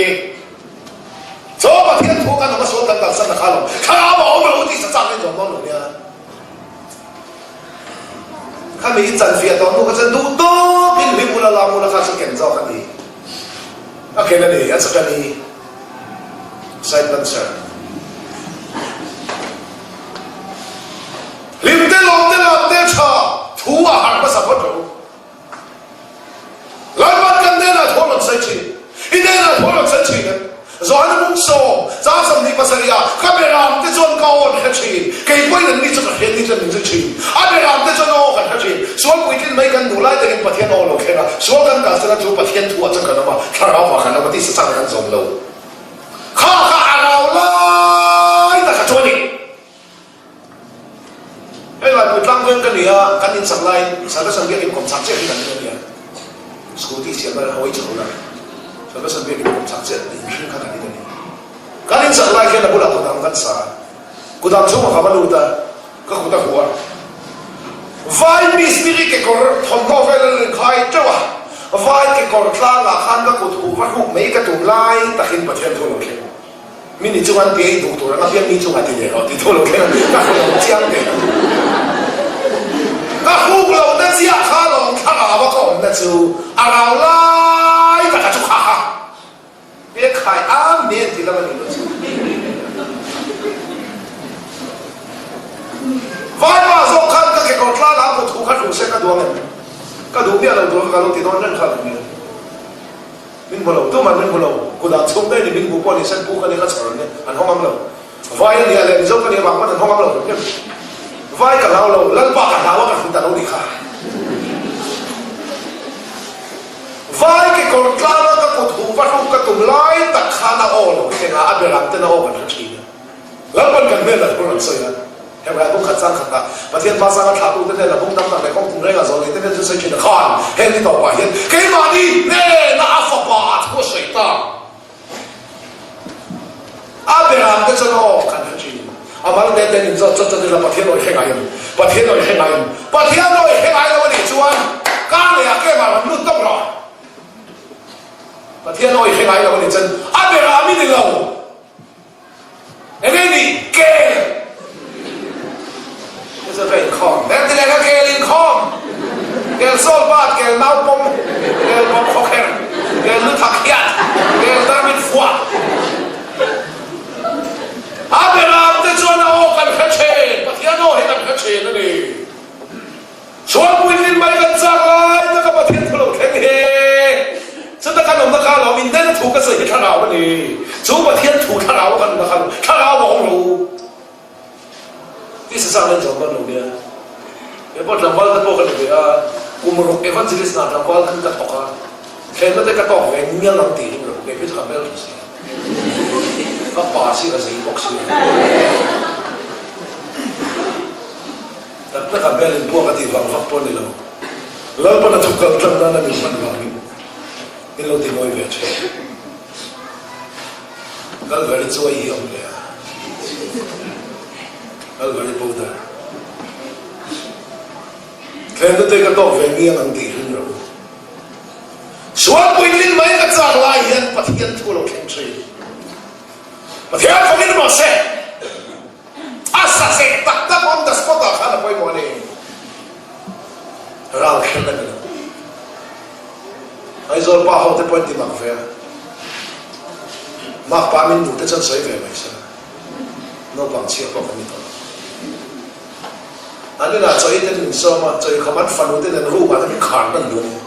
Chaw Pathian thu kan awm a sual kan kalsan na kha lo. Thlarau a awm lo tih sa chak in zawm dawn lo nia. Khami i chanfiah tawh hnu kha chuan duh tawkin hlim ula lam ula kha chu ken zawk a ni. A ken a ni, a chak a ni. Side dancer. Hlim te lawm te lam te tha thu a harh hmasa phawt rawh u. Lalpan kan hnenah thu a rawn sawi thin. I hnenah thu a rawn sawi thin em? Johana Mungsawm, chang 27 ah, Ka beram te chuan ka aw an hre thin, kei pawhin an ni chu ka hriat ni chuan min zui thin. A beram te chuan a aw kan hre thin. Sual puitlin mai kan duh lai takin Pathian aw lo thleng a, sual kan kalsan a chu Pathian thu ah chuan kan awm a, thlarau vah kan awm a tih sa chang kan zawm lo. Kha kha a rau lai taka chu a ni. Hei Laipui tlangveng ka ni a, kan inchak laiin Salvation Biakin kawm chak chiah hi kan in a nia. Scooty siam lai hawi chho la, Salvation Biakin kawm chak chiah tih mihring kha kan in a ni. Kan inchak lai khian a bulah kudam kan sa a, kudam chhungah ka va lut a, ka kut a huh a. Vai mistiri kekawr thawmhnaw vel a lo inkhai teuh a, vai kekawr tlangah khan ka kut huh va hruk mai ka tum lai takin Pathian thu a lo thleng. Mi ni chunga an piai duh tur anga piang mi chunga ti ve rawh tih thu lo thleng a, ka hmu lo chiang ve. Ka hruk lo na chiah kha lawm thlarau a ka awm na chu a rau lai taka chu kha kha e khai amen ti lam a ni lo chu. Vaipa zawk khan ka kekawr tlang ah kut huh kha hru se ka duang em? Ka duh miah lo tur kha ka lo ti dawn reng kha lo nia. Min hmu lo, tuman min hmu lo, kutah chhung daih ni min hmu pawh ni sen pu ka nia ka chhar an nia, an hawng ang lo. Vai a nia leh Mizo ka nia vang pawn an hawng ang lo hrim hrim. Vai ka hlau lo, Lalpa ka hlau a ka hlut a lo nih kha. Vai kekawr tlang a ka kut huh va hruk ka tum lai tak khan a aw lo thleng a, a berang ten a aw kan hre thin a. Lalpan kan hmel a thu rawn sawi a, Hebrai bung khat chang khatah Pathian hma sanga thlahtute hnenah bung dang tak leh kawng tum rengah zawh neite hnen chu sawi thin a khan heng ni tawpah hian keimahni hnena a fapa ah thu a sawi ta. A beram te chuan aw kan hre thin. A mal te ten in zawt chawt chawt ila Pathian awi hre ngai em? Pathian awi hre ngai em? Pathian awi hre ngai lo a nih chuan kar leh ah kemah rawn lut tawp rawh. Pathian awi hre ngai lo a nih chuan a beram i ni lo. Enge nih kel? Hei chu ka inkhawm. Eng ti leh ka kel inkhawm? Kel sawl bat, kel nau pawm, kel bawp khawkher, kel lu thak hiat, kel tarmit fuah. A beram te chuan a aw kan hre thin. thu ka sawi hi thlarau a ni. Chu Pathian thu thlarau a kan la khan thlarau a awm lo. Tisa chak len zawm dawn lo nia. Kei pawh tlangval te pawh ka ni ve a, kum ruk evangelist hna tlangval khan ka thawk a, thlenna te ka tawk ve ngial ang tih ring lo, kei phei chu ka hmel tha si. Ka pa si ka zei bawk si. Tak tak a hmel in puak a tih vang vak pawh a ni lo. Lalpan a thu kal tlang nana min hman vangin min lo ti mawi ve thin. Kalvari chuai hi a awm ve a, Kalvari powder. Thlenna te ka tawk ve ngiang ang tih ring rawh u. Sual puitlin mai ka chak lai hian Pathian thu lo thleng thin. Pathian fangin rawh se. A sa zeh tak tak on the spot ah khan a pawimawh a ni. Ral khelh a ni lo. Aizawl pa ho te pawh an ti mak ve a. Mak pa min duh te chuan sawi ve mai sela. Naupang chhia pawh kan ni tawh lo. An inah chaw ei ten min sawm a, chaw eikham an fanu te nen room ah te min khar hman duh a ni.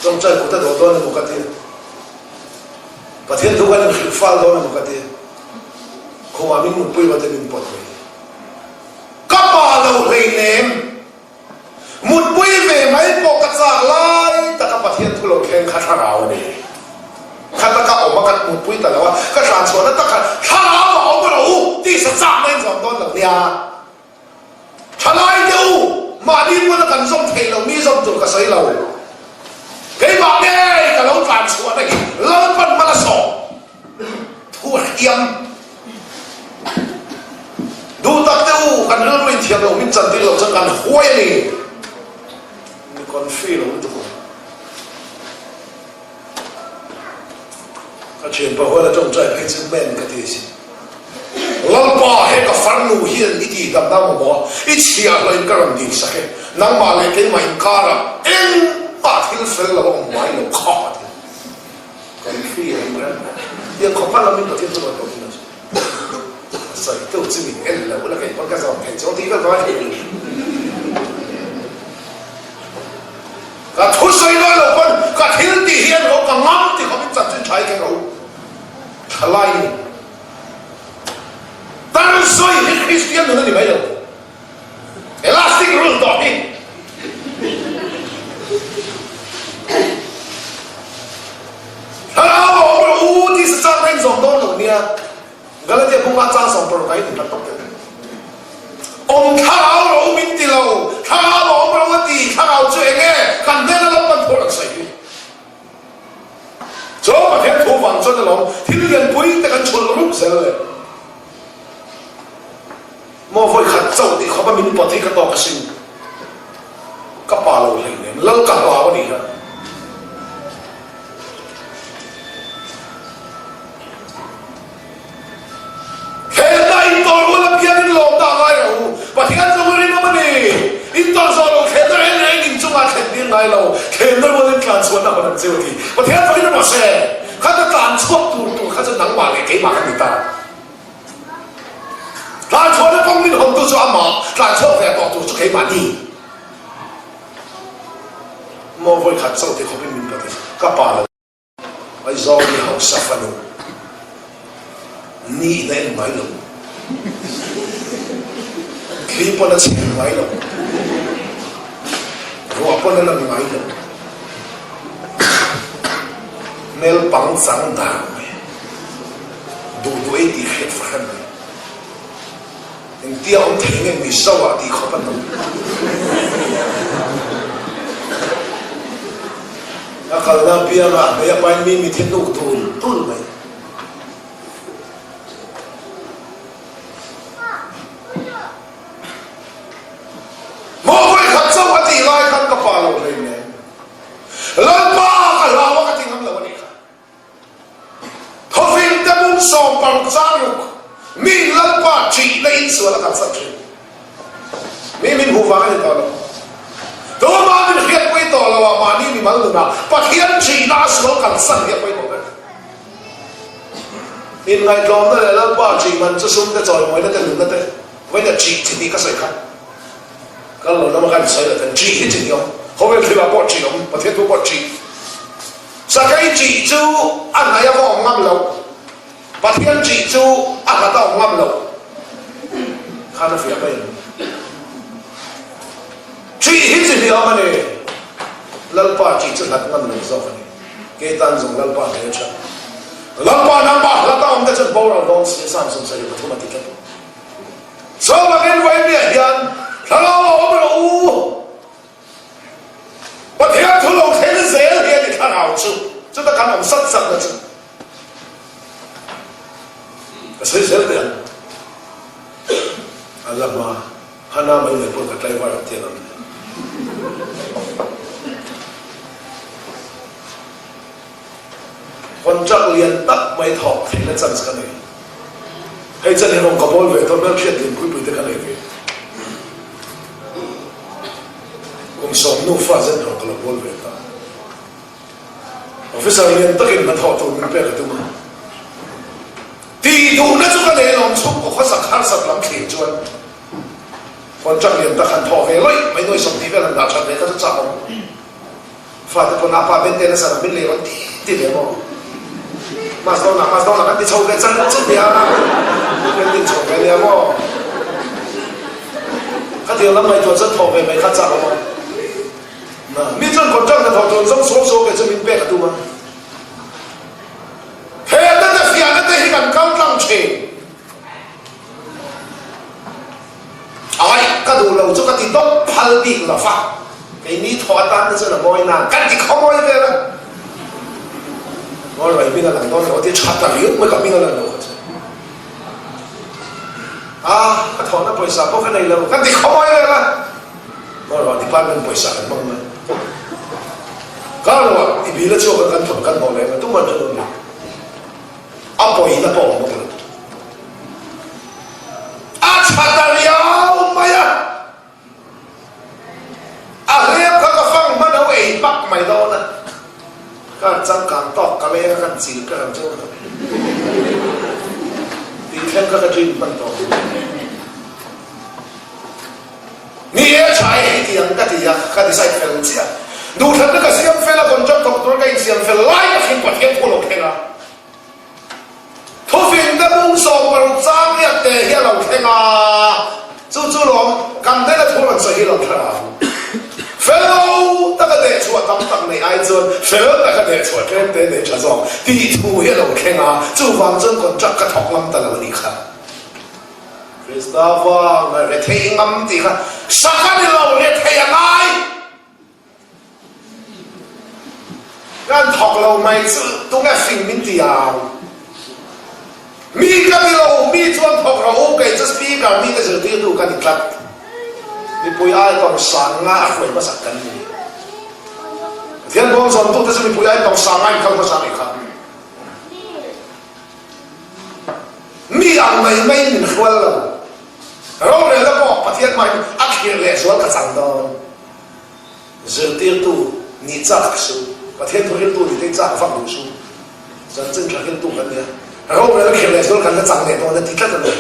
Tawngtai kut a dawh dawn emaw ka ti. Pathian thu kan inhrilh fal dawn emaw ka ti. Khumah min mutpui va te min pawt mai. Ka pa lo hleinem. Mutpui ve mai pawh ka chak lai taka Pathian thu lo thleng kha thlarau a ni. Kha taka awm a ka mutpui ta lo a, ka hran chhuahna tak kha thlarau a awm rawh u tih sa chakna in zawm dawn lo nia. Thalai te u, mahni hmuna kan zawm theih loh mi zawm tur ka sawi lo. Keimah ngei ka lo tlan chhuahna hi Lalpan hmala sawm thu a hriam. Duh tak te u, kan rilru in thiam loh min chantir loh chuan kan huai a ni. Mi confi lo lutuk awm. Ka thianpa huan a tawngtai phei chu men ka ti a sin. Lalpa he ka farnu hian i tih dam na mamawh a, i chhiahhlawh in ka rawn dil sak e, nangmah leh keimah inkarah engmah thil fel lo a awm ngai lo kha a ti. Kan hri a ni reng. Tiang khawpa lamin Pathian chu rawn tawh thin a chu. A sawi tu chu min en lo la kei pawn ka zawm thei chu tih vel ka ngaithei lo. Ka thu sawi dawn lo pawn ka thil tih hi en rawh ka ngam ti khawp in chanchin tha hi keng rawh u. Thalai ni. Tar sawi hi Kristian nun a ni mai lo. Elastic rule tawh hi. Thlarau a awm rawh u tih sa chang reng zawm dawn lo nia. Galatia bunga chang 16 ka in hlat tawp teh. Awm thlarau rawh u min ti lo, thlarau a awm rawh a ti, thlarau chu eng nge kan hnena lam pan thu rawn sawi hi. Chaw Pathian thu vang chuan alawm thil lianpui te kan chhulh rup zel le. Maw vawi khat chauh tih khawpa min pawt hi ka tawk asin. Ka pa lo hlei nen lal ka hlau a nih kha. Thlehna intawr rual apiangin lawmna a ngai lo. Pathian chu ka rinawm a ni. Intawr zawh lo thlehna reng reng in chungah thlen tir ngai lo. Thlehna rualin tlan chhuahna hawn an cheu a ti. Pathian fakin rawh se. Kha ka tlan chhuak tur tur kha chu nangmah leh keimah kan ni ta. Tlan chhuahna kawng min hawntu chu amah, tlan chhuak ve tawh tur chu keimah ni. Maw vawikhat chauh ti khawpin min pati ka pa lo. Aizawl mi hausa fanu ni in a en ngai lo. Thli pawn a chhem ngai lo. Ruah pawn a lan ngai lo. Hmel pang chang dar mai. Duh duh ei tih hriat fahran mai. Engtia awm thei nge Mizo ah tih khawp an awm. A kalna apiangah hmei a pain mi mitthi hnuk dul dul mai. Maw vawi khat chauh a tih lai khan ka pa lo hlei nen. Lalpa ka hlau a ka ti ngam lo a nih kha. Thawfing te bung 16 chang ruk mi Lalpa ṭihna in sual a kalsan ṭhin. Mi min hmuh vang a ni tawh lo. Tuma min hriatpui tawh lo ah mahni mimal nunah Pathian ṭihna a sual kalsan hi a pawimawh ber. Inngaihtlawmna leh Lalpa ṭih man chu sum te chawimawina te nunna te vawiin a ṭih chi tih ka sawi kha. Kal lo lama khan sawi lo ten ṭih hi chi ni awm. Khawvel thilah pawh ṭih awm, Pathian thu pawh ṭih. Sakei ṭih chu a hnaih a va awm ngam loh, Pathian ṭih chu a hlat a awm ngam loh khan a fiah mai ang. Ṭih hi chi hliam a ni. Lalpa ṭih chu hlat ngam lo zawk a ni. Kei tan zawng Lalpa hle a ṭha. Lalpa nangmah hlat a awm te chuan boral dawn si Psalm 73 a ti tlat. Chuvangin vawiin hian thlarau a awm rawh u. Pathian thu lo thleng zel hi a ni thlarau chu, chuta kan awm sat satna chu ka sawi zel teh ang. A la hma, Hana mai mai pawh ka tlaivar ang tiang ang. Contract lian tak mai thawk theihna chance ka nei. Hei chan hi rawng ka bawl ve tawh, hmelhriat lianpui pui te ka nei ve. Kum sawm nufa zet rawng ka lo bawl ve ta. Officer lian takin hnathawh tur min pek a tum a. Tih duhna chu ka nei lawm chhungkaw khawsak harsat lam thlir chuan contract lian tak han thawh ve lawih mai nuai 20 vel han dah that ve kha chu chak awm. Fate pawn a pa bente nasa lam in lei rawn ti ti ve maw? Mas dawn ah mas dawn ah kan ti chho ve char char nia kan ti chho ve nia maw? Khatiang lam ngaihtuah chuan thawh ve mai kha chak awm a. Na mi chuan contract hnathawh tur zawng suau suau ve chu min pek a tum a. He na te fiahna te hi kan kal tlang thin. Ai, ka duh lo chu ka ti tawp phal bik lo va, keini thaw atan te chuan a mawi nan kan ti khaw mawi vel a. Mawi rai hming a lang dawn lo a ti tha ta riau mai ka hming a lan lo kha chu. A, ka thawhna pawisa pawh ka nei lo, kan ti khaw mawi vel a. Mawi rawh department pawisa kan hmang mai. Kar lo ah i bil a chhuak a kan thawh kan hmawh leh ang a tumah chu an awm lo. A pawina pawh awm bawk lo. A tha ta riau mai a, a hlep kha ka fang hman ho ei pak mai dawn a, kar changkang tawk ka leng a kan chil ka ram chu tih thleng kha ka dream hman tawh. Ni e tha e hei ti ang ka ti a, ka decide fel chiah. Duhthlanna ka siam fel a, contract thawk tur ka insiam fel lai ka hrim Pathian thu a lo thleng a. Thufingte bung 16 chang riat te hi a lo thleng a, chu chu lawm kan hnena thu rawn sawi hi lo thla ang. Fel lo taka dehchhuah tam tak neih ai chuan fel taka dehchhuah tlem te neih tha zawk tih thu hi a lo thleng a, chuvang chuan contract ka thawk ngam ta lo a nih kha. Krista vang rethei ngam tih kha sak a ni lo, rethei a ngai. Kan thawk lo mai chu tunge fing min ti ang? Mi ka ti lo, mi chuan thawk rawh u, kei chu speaker mite zirtirtu ka ni tlat. Mipui ai tawng sang nga a hruai hmasak kan ni. Pathian bawm zawmtute chu mipui ai tawng sang nga in kal hmasa nih kha. Mi ang mai mai min hrual lo. Rorelna pawh Pathian hmain a thlir leh zual ka chang dawn. Zirtirtu nih chak suh, Pathian thuhriltu nih te chak vak duh suh. Chanchin tha hriltu kan nia. Rorel a khel leh zual kan la chang leh dawn a ti tlat a ni.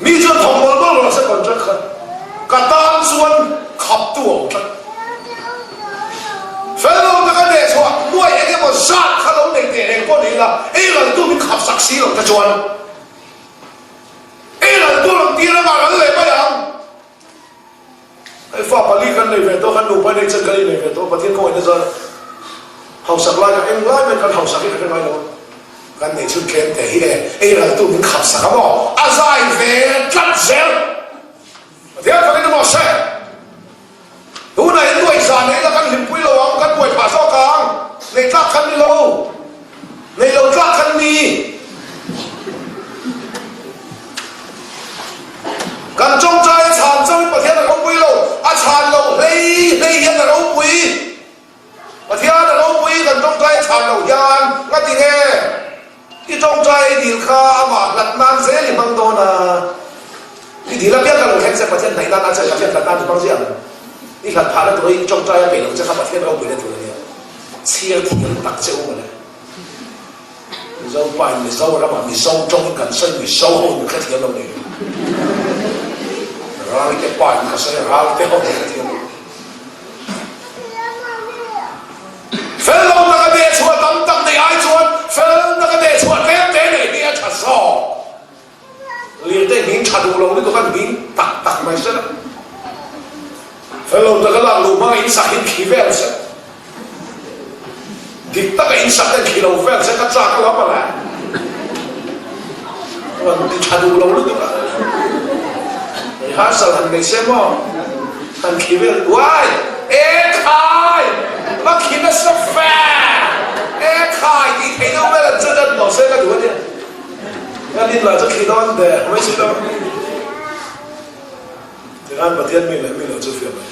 Mi chuan thawk mawl mawl rawh se contract kha ka tan chuan khaptu a awm tlat. Fel lo taka neh chhuah nuai eng emaw zat kha lo nei teh reng pawh ni ila ei raltu min khap sak si lo te chuan Ei ral tur ang tir anga ral leh mai ang. Hei fa pali kan nei ve tawh, kan nupa nei chuan kan innei ve tawh, Pathian khawngaihna zar hausak lai kan eng lai mai kan hausak hi ka hre ngai lo a. Kan nei chhun tlem teh hi e, ei ral tur min khap sak a maw? A zai ve tlat zel. Pathian fakin emaw se. Tunah in buai zan neih la kan hlimpui lo ang, kan buai phah zawk ang. Nei tlak khan ni lo, nei lo tlak khan ni. Kan tawngtai a chhan chauhin Pathian a ropui lo, a chhan loh hlei hlei hian a ropui. Pathian a ropui kan tawngtai a chhan loh hian ngati nge i tawngtai i dil kha amah hlat nan zel i hmang dawn a, i dil apiang ka lo thleng che Pathian hnaih nan a che Pathian hlat nan i hmang ziah ang. I hlat phahna tura i tawngtai a peih loh che kha Pathian ropuina tur a nia. Chhiar thiam tak che u mawle. Mizo pa in Mizoram ah Mizo tawng in kan sawi Mizo ho in ka hrethiam lo nei. Ralte pa in ka sawi Ralte ho in ka hrethiam lo. Lirte nghing tha duh lo lutuk a nghing tak tak mai se la. Fel lo taka lak luh hmanga in sak hi khi vel se. Dik taka in sak te khi lo vel se ka chak lam a le. Rawn ti tha duh lo lutuk a. Rehearsal han nei se maw? Han khi vel uai! E khai! Va khi nasa fe! E khai tih theih deuh vel an che dan tawh se ka duh a nia. Ka nin lah chu khi dawn der mai si lo. Tikhan Pathian mi leh mi lo chu fiah mai.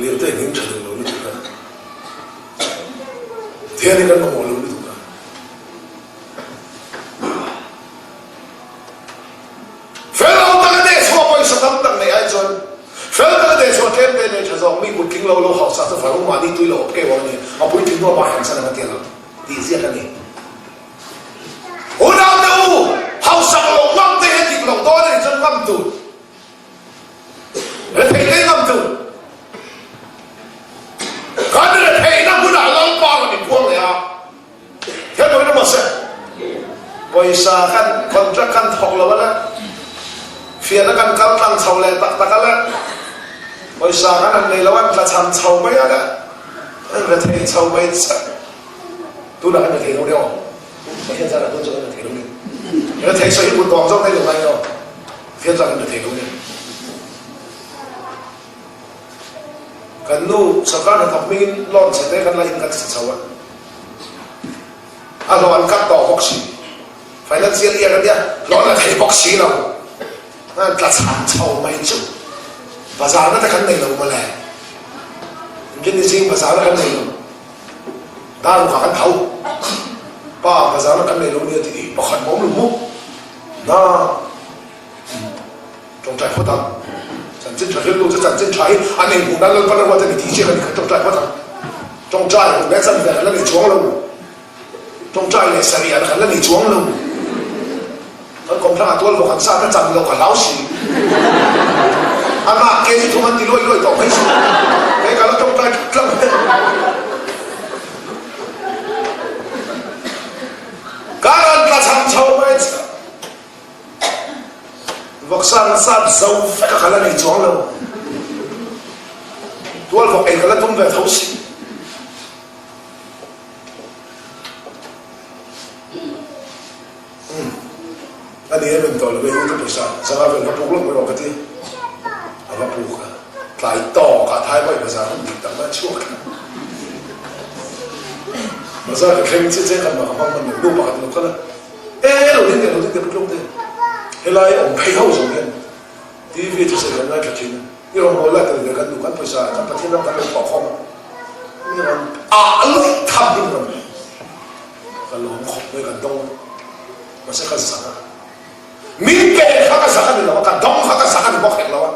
Lirte hming tha duh lo lutuk a. Pathian hi kan mamawh lo lutuk a. Fel lo taka deh chhuah pawisa tam tak neih ai chuan fel taka deh chhuah tlem te nei tha zawk mi kut tling lo lo hausa chu farung mahni tui lo awp keuh ang a ni. A puitling hnu amah hrem san ang a ti ang tih ziak a ni. Unaute u, hausak lo ngam te hi dik lo dawn a nih chuan ngam tur. Rethei te ngam tur. Kan retheihna hmunah Lalpa rawn inpuang leh a. He pawhin a mawse. Pawisa khan contract khan thawk lo a le. Fiahna kan kal tlang chho leh tak tak a le. Pawisa khan an nei lo an tlachham chho mai a le. An rethei chho mai che. Tunah kan rethei lo nia aw. Pathian zarah tun chu kan rethei lo nia. Rethei sawi hi kut dawng zawk daih lo ngai nia aw. Pathian zarah kan rethei lo nia. Kan nu sawrkar hnathawk hmingin loan chhe te kan la in kan sa chho a. A hlawh an cut tawh bawk si. Financial year a nia, hlawh an la thei bawk si lo. An tla chhan chho mai chu. Bazar na te kan nei lo mawle. Engtin ni zing bazar na kan nei lo. Dar rukah kan tho. Pa bazar na kan nei lo nia tih hi pakhat mawm lo maw? Na tawngtai phawt ang. Chanchin tha rilru chu chanchin tha hi an inhmuh nan Lalpan a ruat a ni tih chiah ka ni kha tawngtai phawt ang. Tawngtai hun leh chanve kan la nei chuang lo. Tawngtai leh sarih kan la nei chuang lo. Kan kawmthlangah tual vawk an sat a chan loh ka hlau si. Amah ke hi thum an ti luai luai tawh mai si. Kei ka la tawngtai tlat tlat mai. Ka rawn tla chhan chho mai che. Vawksa an sat zo vek a ka la nei chuang lo. Tual vawk ei ka la tum ve tho si. Umm a ni em em tawh lo e u te pawisa zanga vel va puk lawk mai rawh ka ti a va puk a tlai tawk ah thai vawi bazar hun dik tak mai a chhuak thleng bazar ka thleng chiah chiah khan mah ka hmang hman lo nu pakhat lo kal a e lo ding teh lo ding teh pu tlawng te helai awm phei ho zawng hian TV chu sawi kan ngaithla thin a i rawn haw lai tel ve kan duh kan pawisa kan Pathian ram kan lo thawh khawm a mi rawn ah luih tham hi rawn Ka lawm khawp mai ka dawng mahse ka zak a, min pe kha ka zak a ni lo a, ka dawng kha ka zak a ni bawk hek lo a,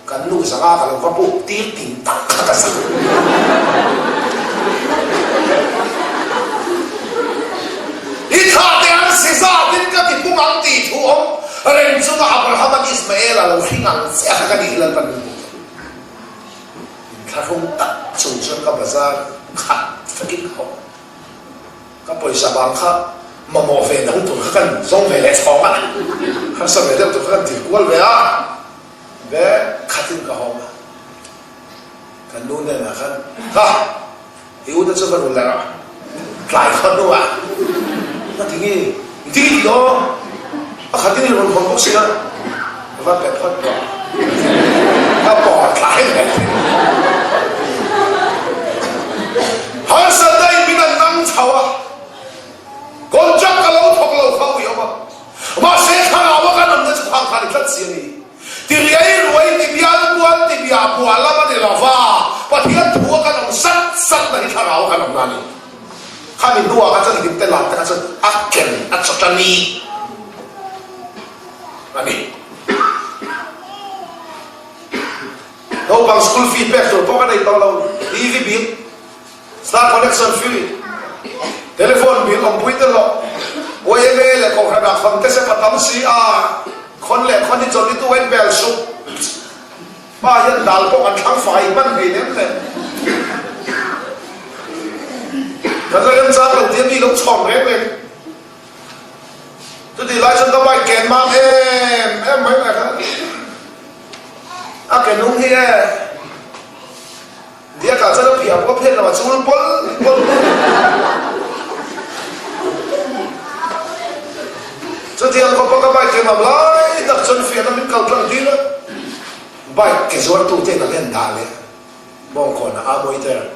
kan nu zak a ka lo va puk tir tin tak kha ka zak. I thlah teh ang si zatin ka ti pung ang tih thu awm reng chunga Abraham-a'n Ismael-a lo hring ang chiah kha ka nih hi Lalpan min hmuh tawh. Inthlahrung tak chung chuan ka bazar khat vekin ka awm. Ka pawisa bang kha mamawh ve dang tur kha kan zawng ve leh chhawng a, harsa ve deuh tur kha kan tir kual ve a, bag khatin ka hawng a, kan nu hnenah khan, Ha! I ute chu va rul leh rawh, tlai khaw hnuah ka ti nge, i ti ti aw, a khatin i rawn hawn bawk si a, ka va pe phawt rawh, ka pawh tlai leh. Harsatna in min an nang chho a, contract ka lo thawk lo kha ui awm a, mahse thlarau a kan awmna chu khang khan i tlat si a ni. Ti riai ruai, ti bial bual, ti bia bua lam a ni lo va, Pathian thu a kan awm sat sat na hi thlarau a kan awmna a ni. Khami hnuah kha chuan i hlimte lam te kha chuan a ken a chawt a ni a ni. Naupang school fee pek tur pawh ka nei tawh lo, TV bill, star connection fee, telephone bill awmpui te hlawh, YMA leh kohhran ah khawn te sepa tam si a, khawn leh khawn hi chawlh ni tu en bel suh. Pa hian dal pawh kan thlang fai hman hlei nem le. Kan la remchang lo tia mi lo chhawm reng reng. Chutih lai chuan ka bike ken mam em em mai mai kha a ke nung hi e Diakah chuan a phiah pawh a phiat lo a chul pawl pawl. Chutiang khawpa ka bike ke mam lai tak chuan fiahna min kal tlang tir a, bike ke zuartute in an en dah leh bawngkawnah aa mawiter.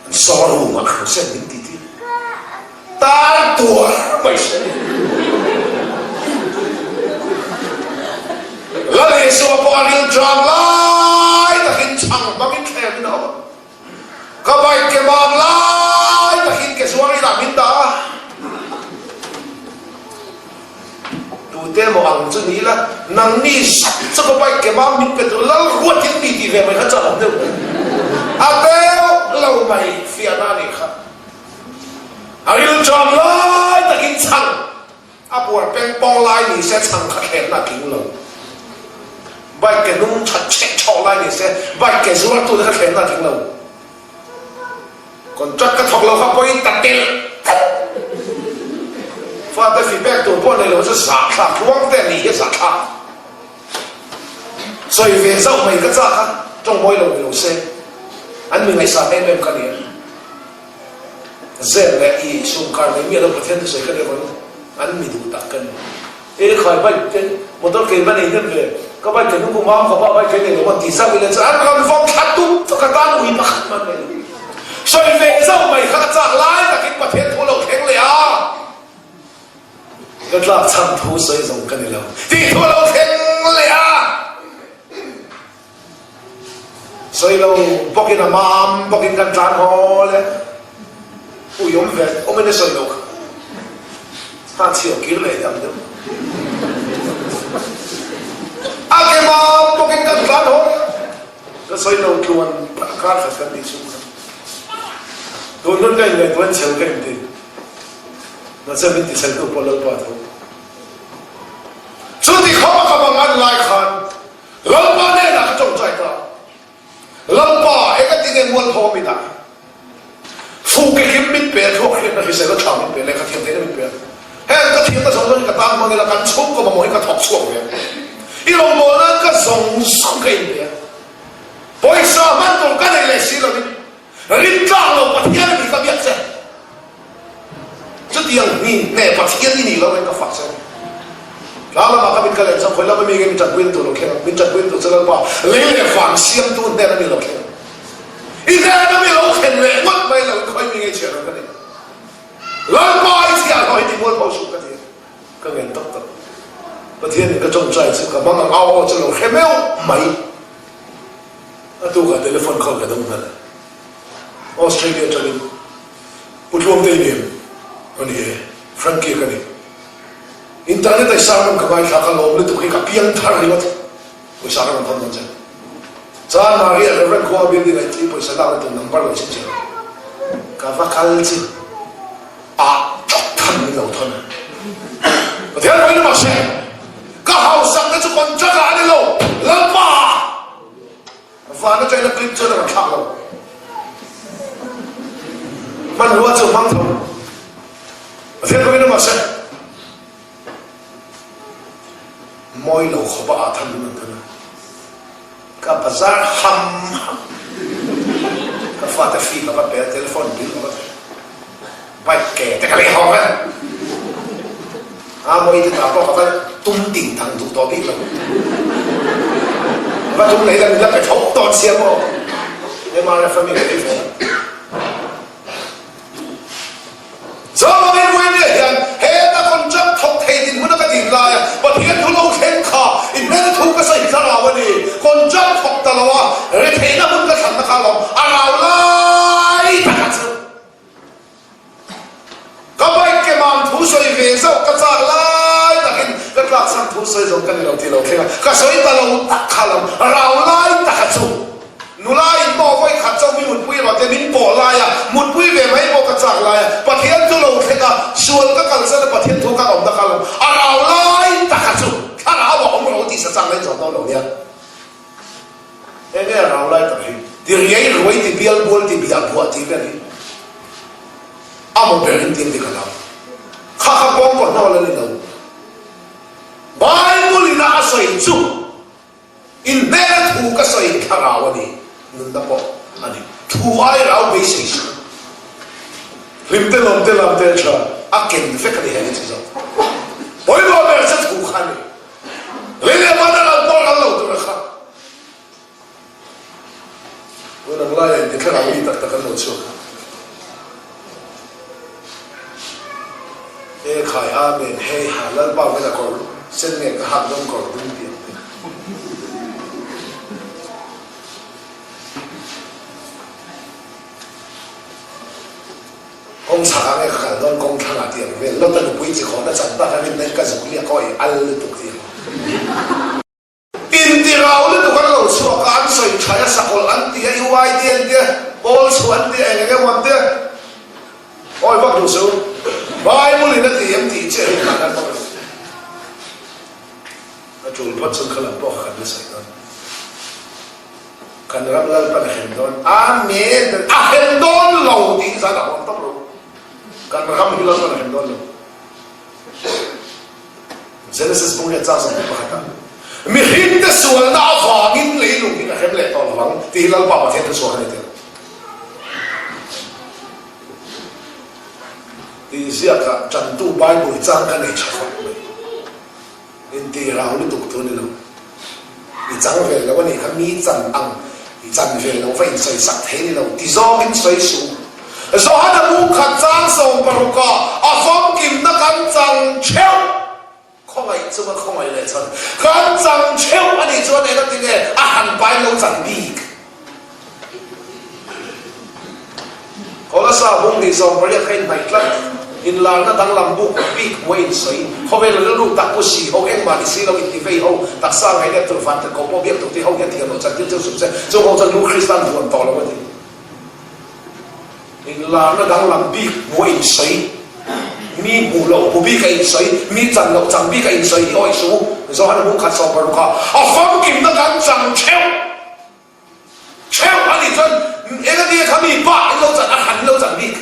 An showroom ah crusade min ti tir. Tar tuar mai se ni. Lal Isua pawh a ril tram lai takin chhang hmangin thlem in a awm a. Ka bike ke mam lai takin ke zuar inah min dah a. Tute emaw ang chu ni ila, nangni zat chu ka bike ke mam min pe tur lal ruatin mi tih ve mai kha chak awm deuh mai. A deuh lo mai fiahna a nih kha. A rilṭam lai takin chhang a buar peng pawng lai ni se chhang kha thlenna a tling lo. Bike ke hnung that chheh chhawh lai ni se bike ke zuartute kha thlenna a tling lo. Contract ka thawk lo kha pawi ta telh telh. Fate feedback tur pawh nei lo chu zahthlak tluang te a nih hi a zahthlak. Sawi ve zauh mai ka chak a, tawng mawi lo ni lo se an mi ngaihsan em em ka ni a. Zep leh i sumkar nei miah lo Pathian thusawi ka ni avangin an mi duh tak ka ni. E khai bike te motor kei va nei hnem ve, ka bike ke hnung ku mam ka pa bike kei nei lo maw ti zauh ila chuan an rawn vawm thla tum chu ka tan ui pakhat man mai lo. Sawi ve zauh mai kha ka chak lai takin Pathian thu lo thleng leh a, ka tlak chhan thu sawi zawng ka ni lo tih thu a lo thleng leh a. Sawi lo bawkin a mam bawkin kan tlan haw le. Ui awm ve awm in a sawi lo kha. Hna chhiar kir leh hi ang deuh. A ke mam bawkin kan tlan haw le. Ka sawi lo tluan kar khat kan tih chhung kha. Tun hun ka inngaihtuah in chhel ka inti. Mahse min ti chheltu pawh Lalpa tho. Chuti khawp a ka bang an lai khan Lalpa hnenah ka tawngtai ta. Lalpa, eng a ti nge mualpho min ah? Fu ke kim min pe a, thluak hriatna hrisel a tha min pe, lehkha thiam theihna min pe a. Heng ka thiamna zawng zawng hi ka tan hmang ila, kan chhungkaw mamawh hi ka thawk chhuak ve a. I rawngbawlna nan ka zawng zawng ka inpe a. Pawisa hman tur ka nei leh si lovin rintlak lo Pathian a ni ka biak che. Chutiang hni hneh Pathian i nih loh in ka fak che. Tlang lamah ka mit ka len chuan khawi lama mi nge min tanpuina tur lo thleng ang? Min tanpuina tur chu Lalpa lei leh vang siamtu hnen a mi lo thleng ang. I hnen a mi lo thlen leh ngawt mai lo in khawi mi nge chhiah lo ka ni. Lalpa i chhiah hlawh hi ti mualpho suh ka ti a. Ka ngen tak tak. Pathian in ka tawngtai chu ka hmang ang au aw chu lo hre meuh mai. A tukah telephone call ka dawng nghal. Australia atangin Pu Tluangtei nen a ni e, Frankie ka ni. Internet a i sermon ka ngaithla ka lawm lutuk hi ka piang thar ringawt pawisa ka rawn thawn dawn che. Chuan Maria Reverend khua building a i thi pawisa lakna tur number lo chhim che. Ka va kal chu ah chawk than min lo thawn a. Pathian pawhin mahse ka hausakna chu contract ah a ni lo, Lalpa ah. Van atangin a clip chuan a rawn thlak lo. Hmanrua chu hmang tho. Pathian pawhin a mahse mawi lo khawpa ah than min rawn than a. Ka bazar ham ham. Ka fate fee ka va pe a, telephone bill ka va pe. Bike ke te ka lei hawk vek. A mawi te ta pawh ka va tum ting thang duh tawh bik lo. Va tum lei la min la pe tho tawn sia maw. MRF a mi ka lei ve la. Zawngin Wayne hian heta contract thawk thei dinhmun a ka din lai a, Pathian thu lo thleng kha i hmel thu ka sawi thlarau a ni. Contract thawk ta lo a, retheihna hmun ka thlanna kha lawm a rau lai taka chu. Ka bike ke mam thu sawi ve zauh ka chak lai takin ka tlak chhan thu sawi zawng ka ni lo tih lo thleng a, ka sawi ta lo tak kha lo rau lai taka chu nula in pawh vawi khat chauh mi mutpui rawh te min pawh lai a, mutpui ve mai pawh ka chak lai a, Pathian thu lo thleng a, sual ka kalsan a Pathian thu ka awmna kha lo a rau lai taka chu thlarau a awm ro tih sa chang lai zawng dawn lo nia. Enge a rau lai tak hi? Ti riai ruai ti bial bual ti biah buah tih vel hi a maw ber in tin dik a lo. Kha kha pawngkaw hnawl a ni lo. Bible in a a sawi chu in hnena thu ka sawi thlarau a ni, nunna pawh a ni. Thu ai rau beisei suh. Hlim te lawm te lam te tha a ken vek a ni heng chi zawk. Pawimawh ber chu thu kha a ni. Lei leh van a lo pawh ral lo tur a kha. Tun ang laiah inti thlarau mi tak tak an lo chhuak a. E khai Amen hei ha Lalpa vela kawr sen nge ka hak dawn kawr dum tih ang te. Kawng chhak ah nge ka kal dawn kawng thlang ah tih ang vel Lota nupui chi khawhna chan tak a rinna in ka zuk liak aw i al lutuk tih ang. Intirau lutuk an lo chhuak a, an sawi thaih a, sakawlh an ti a, UID an ti a, pawl chhuah an ti a, eng eng emaw an ti a. Awi vak duh suh. Bible in a ti em tih chiah hi khan an vak lo. A tul phawt chuan kha lam pawh kha kan la sawi dawn. Kan ram Lalpan a hrem dawn. Amen! A hrem dawn lo tih zan a huam tawp lo. Kan ram hi Lalpan a hrem dawn lo. Genesis bung hian chang 21 ah, Mihringte sualna avangin leilung hi ka hrem leh tawh lovang tih hi Lalpa Pathian thu chhuak a ni tel. Tih ziakah tantu Bible chang ka nei tha khawp mai. Intih rau lutuk thu ni lo. I chang ve lo a nih kha mi chan ang i chan ve lo va insawi sak thei ni lo ti zawngin sawi suh. Johana bung khat chang 60 ah a famkimna kan chang theuh. Khawngaih chunga khawngaih leh chhan kan chang theuh a nih chuan eng a ti nge a han pai lo chan bik. Kolasa bung nih 80 kha inhnaih tlat, inlarna danglam buk bik hmuh a insawi, khawvel rilru tak pu si ho, engmah ni si lo intivei ho, taksa ngaih leh tur van tel ko pawh biak tur ti ho hian thiam loh chan tir chu sum se, chung ho chuan lu Kristan vuan tawh lo a ti. Inlarna danglam bik hmuh a insawi, mi hmuh loh hmu bik a insawi, mi chan loh chan bik a insawi hi awih suh u, Johana bung khat 60 ah a famkimna kan chang theuh. Theuh a nih chuan eng a tia kha mi pa in lo chan a hran lo chan bik.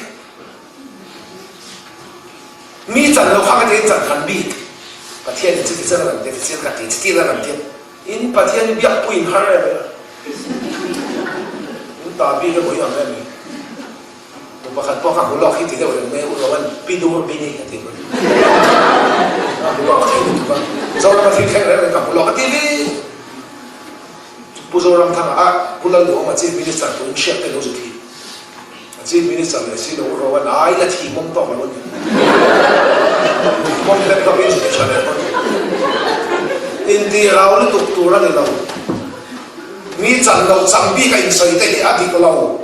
Mi chan lo kha ka tia in chan hran bik. Pathian in chuti chuan a rawn tia tichuan ka ti chuti a rawn tia. In Pathian hi biak pui in har em em a. In ta bik emaw hi ang em ni. Nu pakhat pawh kha hmu lawk hi ti deuh reng mai a, u Rowan pi dur pi ni a ti mai. A hmu lawk thei lutuk a. Zoram a thil thleng reng reng ka hmu lawk a ti vi. Pu Zoramthanga a Pu Lalduhawma Chief Minister turin hriat te lo zu thi. A Chief Minister leh si lo ro an ai la thi mawm tawk lo a ni. Mawm hlep hlawp in zu ti tha leh bawk. Inti rau lutuk tur a ni lo. Mi chan lo chang bik a insawi te hi a dik lo.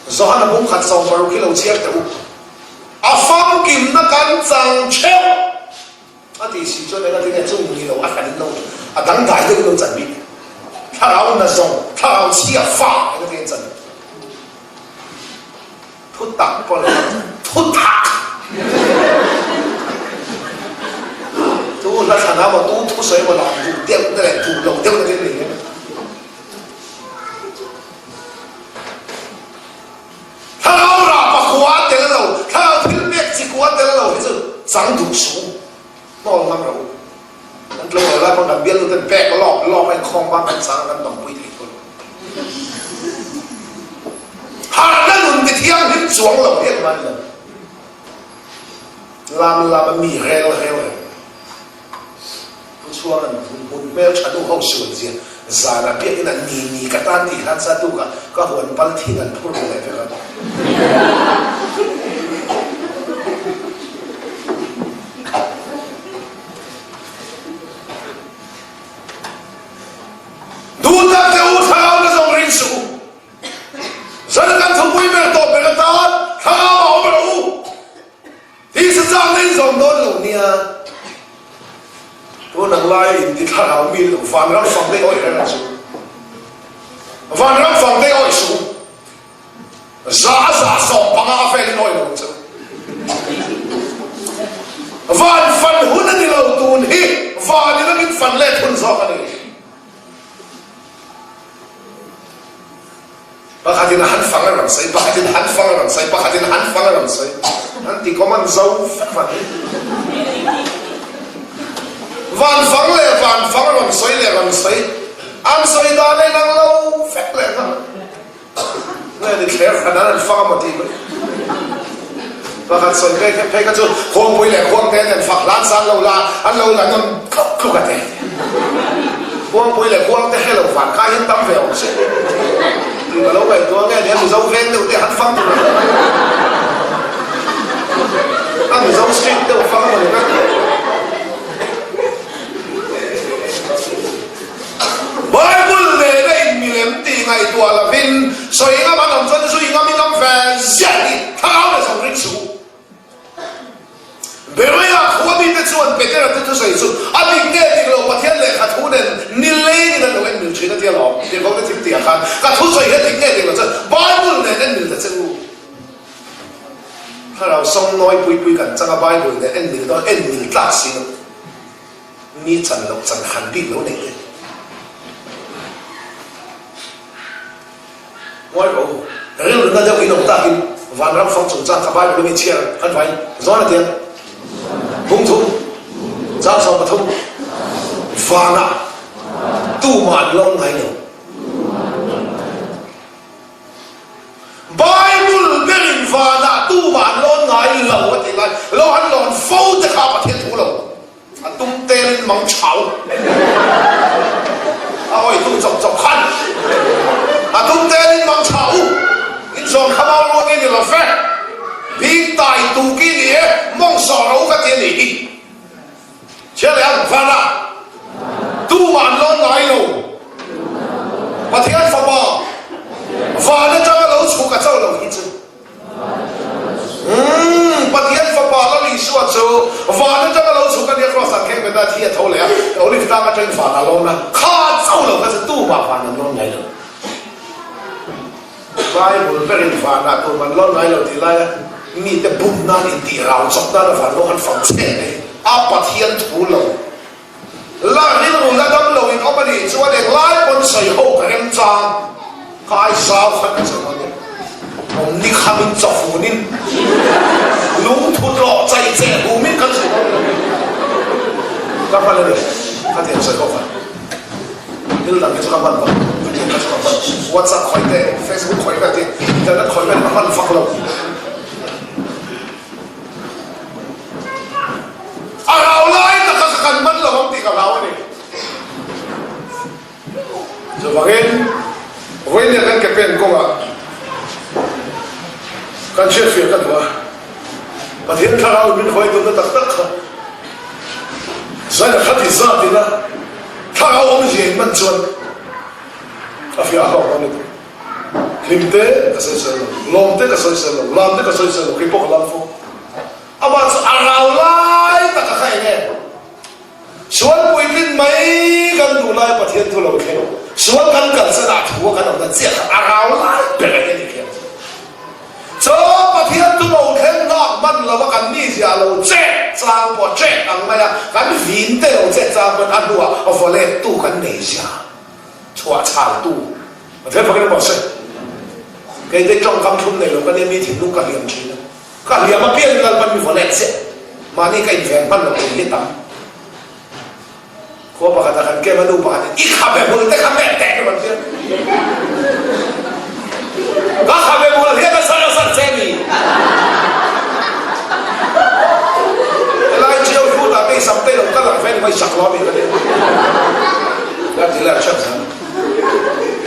Johana bung khat 60 hi lo chhiar teh u. A famkimna kan chang theuh. A ti si chuan eng a ti nge chung ni lo a hran in lo a dangdai deuh in lo chan bik. Thlarau na zawng, thlarau chhia fa eng a ti nge chan. Thu tak pawh lo thu tak. Tu hla thlan a maw tu thu sawi maw lam duh deuh na leh duh lo deuh na te nei em. Thlarau rah pakua a tel lo, thlarau thil pek chikua a tel lo hi chu chang duh suh u, hnawl ngam rawh u. Kan tlo lo lai pawn kan bialnu ten pek lawk lawk a inkhawm bang kan chang a kan dawmpui thei thul. Harhna nun ti thianghlim chuang lo hi engmah ni lo. Lam lam a mi rel rel reng. Pu Chhuanga'n hmun hmel tha nu ho sual zia zan ah biakin an ni ni ka tan tih khan sa tuk ah ka huan pal thin an phur ru leh vek a. Duh tak te u thlarau na zawng ring suh u. Zan kan thupui ber tawh ber atan thlarau a awm rawh u. Hi sachang na in zawm dawn lo nia. Tun ang lai in ti thlarau mi lo vanram fang daih awih reng ang chu. Vanram fang daih awih suh. Za a za 15 a vel in awih lo ang chu. Van fan hun a ni lo tun hi van in a min fan let hun zawk a ni. Pakhatin a han fang a rawn sawi, pakhatin a han fang a rawn sawi, pakhatin a han fang a rawn sawi. An ti common zo vek va ni. Van fang leh van fang a rawn sawi leh rawn sawi, an sawi dan a inang lo vek leh nghal. Nge ni thler hran an an fang a maw tih mai. Pakhat sawi phei kha phei kha chu khuangpui leh khuangte nen fak hlan san lo la an lo la nawn tluk tluk a te. Khuangpui leh khuangte hre lo van kha hian tam ve awm se. Tih ka lo ngaihtuah nge ni a Mizo veng deuh te han fang tur a A Mizo street deuh fang a maw ni vek. Bible nena inmilem tih ngaihtuah lovin sawi ngam an awm chuan zui ngam in awm ve ziah tih thlarau leh zawng ring suh u. Beroia khua mite chuan Petera te thusawi chu a dik nge dik lo Pathian lehkha thu nen nilengin an lo en mil thin a tia lawm. Tirhkohte thil tih ah khan ka thusawi hi a dik nge dik lo chuan Bible nen en mil ta che u. Thlarau sawngnawi pui pui kan chang a Bible nen en mil dawn en mil tlak si lo. Mi chan loh chan han bik lo neih te. Ngawi rawh u, rilru na deuh in awm takin vanram fang chungchang kha Bible a mi chhiar kan vai zawn a tia. Bungthum, chang 13, Vanah tumah an lawm ngai lo. Bible berin vanah tumah an lawn ngai lo a tih lai, lo han lawn fo te kha Pathian thu lo. A tum telin mang chau a awitu chawp chawp khan a tum telin mang chau in zawn kha mau luang i ni lo fe bing tai tu ki ni e mawng sawh ro ka ti a nih hi chhia leh ang vana tumah an lawn ngai lo Pathian fapa van atanga lo chhuk a cho lo hi chu Umm, Pathian Fapa Lal Isua chu van atanga lo chhuk a nia, Kraws ah kheng bet a, thi a tho leh a, Olive tlang atangin van a lawn a, kha chauh lo kha chu tumah van an lawn ngai lo. Bible berin vanah tum an lawn ngai lo tih laia mite bum nan intih rau chawp nan a van lawng an fang chhet mai a, Pathian thu lo. La rilru la dam lo in awm a nih chuan englai pawn sawi ho ka remchang ka ai zau khan ka sawi dawn nia. Awm ni kham in chawfun in lungthut rawh chai che hum in kan sawi dawn nia. Ka hman a ni ka tiang sawi ho kha. Thil dang hi chu ka hman vak lo. Ka tiang kha chu ka hman WhatsApp khawih te Facebook khawih vel te internet khawih vel ka hman vak lo. A rau lai taka ka kan man lo ang tih ka hlau a ni. Chuvangin, vawiin kan ke pen kawngah kan hriatfiah ka duh a, Pathian thlarau in min hruai tumna tak tak kha zaina kha ti zat ila thlarau awmzia in man chuan a fiah a hlawk dawn lutuk. Hlim te ka sawisel lo, lawm te ka sawisel lo, lam te ka sawisel lo, kei pawh ka lam fo. Amah chu a rau lai tak a kha eng e? Sual puitlin mai kan duh lai Pathian thu lo thleng, sual kan kalsan ah thu a kan awmna chiah kha a rau lai ber eng e ni khian chu. Chaw Pathian thu lo thleng nghak hman lo a kan mizia lo chet chang pawh chet ang mai a, kan vin te lo chet chang pawn a hnuah vawlet tu kan nei zia. Chhuah chhaltu Pathian fakin a se. Kei te tawngkam thlum nei lo ka nia mi thinlung ka hliam thin a. Ka hliam apiangin Lalpan mi vaw let ziah. Mahni ka inveng hman lo tum hi tam. Khua pakhat ah kan kem a nu pakhat in i khabe hmul te kha met teh ka rawn tia. Ka khabe hmul hian a sar a sar che mi. Helai Ṭiau hrut ah te i sam te lo kal ang ve ni mai sak lo a mi ka tia. Ka ti leh a hriat zan.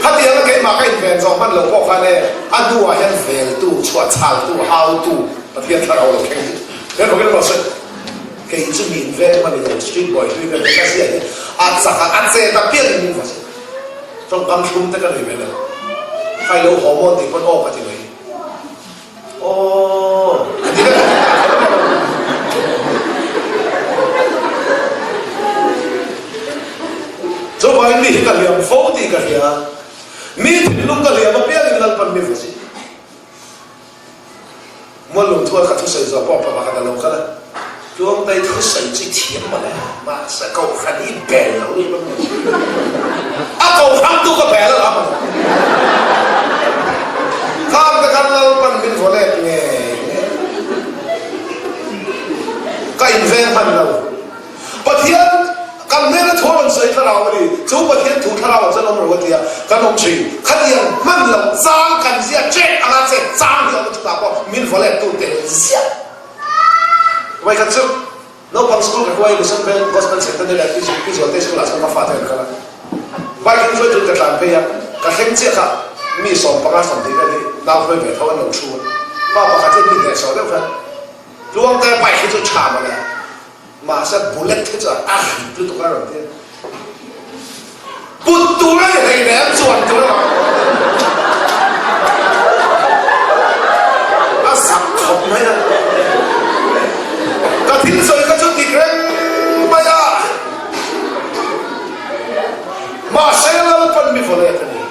Khatiang a keimah ka inven zawh hman lo pawh khan e a hnuah hian veltu, chhuahchhaltu, hautu Pathian thlarau lo thleng hi he bawkin emaw sawi. Kei chu min veng hman i lo street boy hlui vel te ka zia hi a chak a, a chet a piang in min va zia. Tawngkam thlum te ka nei ve lo. Kha i lo haw maw tih pawn aw ka ti mai. Aw a ti vek a ti ta kher lo. Chuvangin mi hi ka hliam fo tih ka hria. Mi thinlung ka hliam apiangin Lalpan mi va zin. Muallung thual kha thusawi zawh pawh pa pakhat a lo kal a, Tluangtei thusawi chu i thiam mawle, mahse kohhran hi bel lo lutuk a ni. A kohhran tu ka bel a la mawle. khan Lalpan min vaw let ngei ngei. Ka inveng hman lo. Pathian kan hnena thu a rawn sawi thlarau a ni. Chu Pathian thu thlarau ah chuan awm ro a ti a, kan awm thin. Khatiang hman loh chang kan zia chet anga chet chang hi a awm chutah pawh min vaw let tu tel ziah. Vawikhat chu naupang school ka hruai Mission Veng Gospel Centenary leh Pi Zualte school ah chuan ka fate an kal a. Bike in hruai turin ka tlan phei a, ka thleng chiah kha mi 15 20 vel hi nau hruai ve tho an lo thu a. Pa pakhat hian mi hnehsawh deuh khan Tluangte bike hi chu tha mawle. Mahse bullet hi chuan a rit lutuk a rawn ti a. Put tur a ni hlei nem chuan tur a A zak khawp mai a. Ka thil sawi kha chu dik reng mai a. Mahse Lalpan mi vawlet a ni.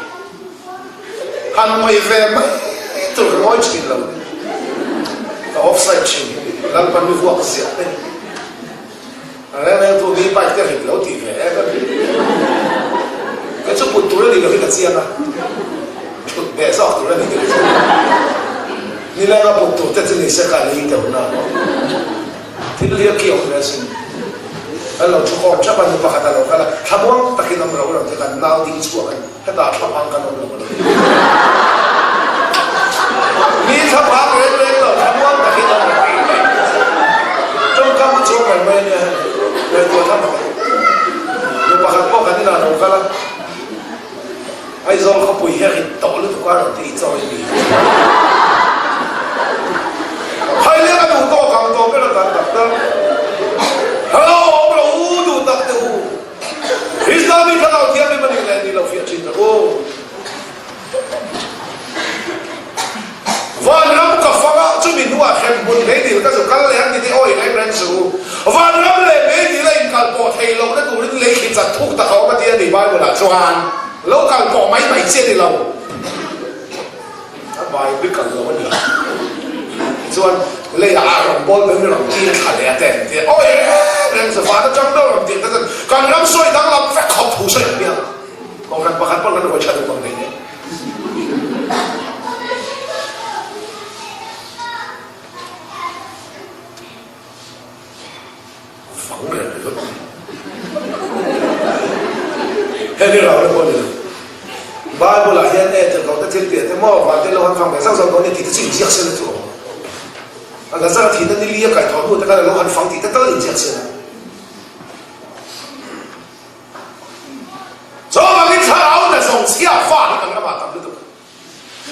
Han ngawi ve mai tur ka ngawi thin lo. Ka offside thin hi Lalpan mi vuak ziah te. A reng reng tu mi bike te rit lo tih ve em em. Kei chu put tur a ni lo hi ka chiang a. Thut beh zawk tur a ni te chu. Nileng a put tur te chu ni se ka lei deuh na. Thil hi a kiau hle asin. Kan lo thu khawm thap a, nu pakhat a lo kal a, thlamuang takin awm lo rawn ti kan nau ding chhuak a ni. Hetah thlaphang kan awm lo a lo ti. Mi thlaphang reng reng lo, thlamuang takin awm lo. Tawngkam a chuang mai mai a nia hei. Ngaihtuah tham a ni. Nu pakhat pawh kan inah a lo kal a. Aizawl khawpui hi a rit tawh lutuk a rawn ti i chawi ni. Phaileng a duh tawk ang tawh ber a tan tak tak. Hello awm lo u duh tak te u. Krista mi thlarau thianghlim a nih leh nih lo fiah thin tak u. Vanram ka fang a, chumi hnuah hremhmun meidil ka zu kal leh ang ti te awi reng reng suh u. Vanram leh meidil a inkal pawh thei lohna turin lei thli chat thuk tak a awm a ti a ni Bible ah chuan lo kal pawh mai mai chi a ni lo. A biblical lo a ni. Tichuan leiah a rawn bawl ber mi rawn tir thla leh a te an ti a, awi reng reng suh van atang deuh rawn tir kha chuan kan ram sawi danglam vek khawp thu sawi ang piang. Kohhran pakhat pawn kan hawi tha duh bang nei nen. Fang reng ringawt mai. Hei hi rau na pawh a ni lo. Bible ah hian e tirhkoh te thil piah te maw van te lo han fang ve zauh zauh dawn e tih te chu inziak sela chu awm. A Lazara thihna ni li a kaihthawh hnu te khan a lo han fang tih te tal inziak sela. Chuvangin thlarau na zawng chhia fa hi kan ramah tam lutuk.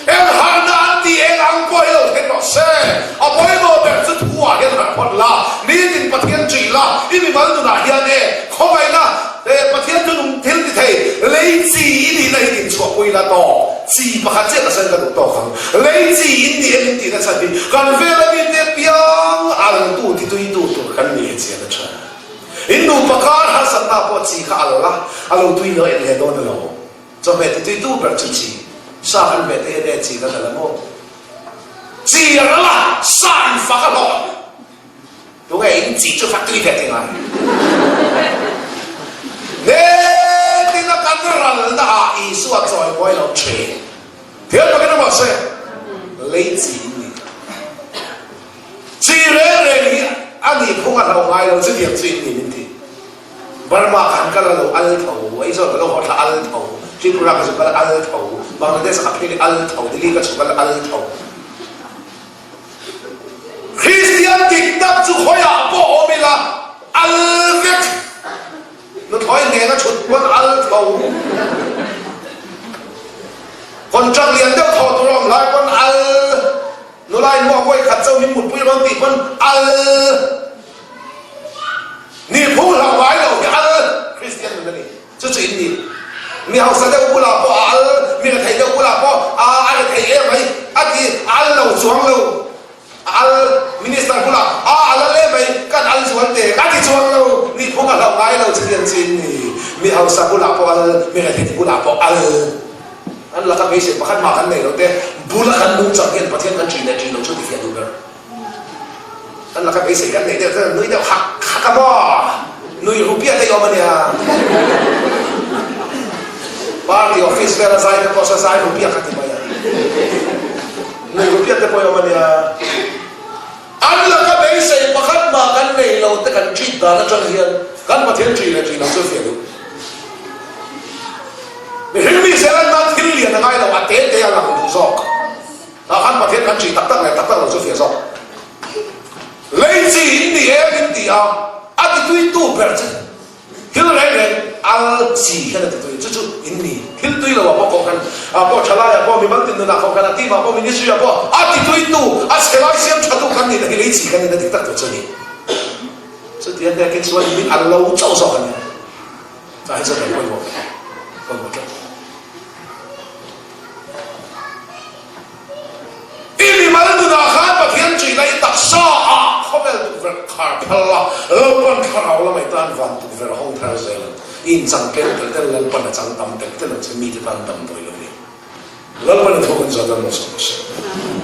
Eng harhna an tih eng ang pawh hi lo thleng rawh se. A pawimawh ber chu thu ah hian harh phawt la, nitin Pathian ṭih la, i mimal nunah hian e khawngaihna e Pathian chu nung thil ti thei lei chi i nihna hi dinchhuahpui la tawk. Chi pakhat chiah ka sawi ka duh tawk ang. Lei chi in ni em in tihna chhan hi kan vela mite piang altu tituitu tur kan ni e chian a ṭha. In nupa kar harsatna pawh chi kha a lo la, a lo tui lo en leh dawn a lo. Chawhmeh ti tui tu ber chu chi. Sa kan hmeh te hian e chi kan la la maw? Chi a ral a, sa in fak a hlawh. Tunge in chi chu fak tui ve ti ngai? Hnetin a kan ral na ah Isua chawimawi lo thin. Thiam takin a mahse, lei chi in ni. Chi reng reng hi a nih phung a hlo ngai lo chutiang chu in ni min ti. Burma ka han kal a lo al tho, Aizawl ka lo haw thla al tho, Tripura ka zuk kal al tho, Bangladesh ka phei leh al tho, Delhi ka chhuk kal al tho. Kristian dik tak chu khawiah pawh awm ila al vek. Nuthlawi nena thut pawn al tho. Contract lian deuh thawh tur a awm lai pawn al. Nula in maw vawi khat chauh min mutpui rawn tih pawn al. Ni phung hlauh ngai lo hi al Kristian nun a ni. Chu chu in ni. Mi hausa deuh bulah pawh a al, mi rethei deuh bulah pawh a a rethei em mai a ti a al lo chuang lo. A al minister bulah a a lal em mai kan al zual te a ti chuang lo. Ni phung a hlauh ngai lo chu hian chu in ni. Mi hausa bulah pawh al, mi rethei bulah pawh al. An laka beisei pakhat mah kan nei lo te, bula kan nungchang hian Pathian kan ṭih leh ṭih lo chu ti fiah duh ber. An laka beisei kan nei deuh chuan nui deuh hak hak a maw? Nui rupiah te i awm a nia. Party office vela zai te pawh saw zai rupiah kha ti mai a. Hmuh piat te pawh i awm a nia. An laka beisei pakhat mah kan nei lo te kan treat dan atang hian kan Pathian ṭih leh ṭih lo chu a fiah duh. Mihring mi zel an tan thil lian a ngai lo, a te te a lang duh zawk. Tah khan Pathian kan ṭih tak tak leh tak tak lo chu a fiah zawk. Lei chi in ni em in ti a, a tituitu ber chu Thil reng reng al chi hian a ti tui. Chu chu in ni. Thil tui lo ah pawh kohhran ah pawh thalai ah pawh mimal tin nunah kohhran ah team ah pawh ministry ah pawh a ti tui tu a chhe lai siam tha tu kan nihna hi lei chi kan nihna dik tak tur chu a ni. Chuti a hnekin chuan min al lo chauh zawk a nia. Tah hi chuan kan pawimawh ve. Pawimawh tlat. I mimal nunah khan Pathian ṭihna i taksa ah khawvel tukverh khar phal la, Lalpan thlarau lamah i tan van tukverh hawng thar zel ang. I inchang tlem telh telh Lalpan a chang tam telh telh ang che, mite tan damdawi lo ni. Lalpan i thu kan zat a, Mawsam Mawsam.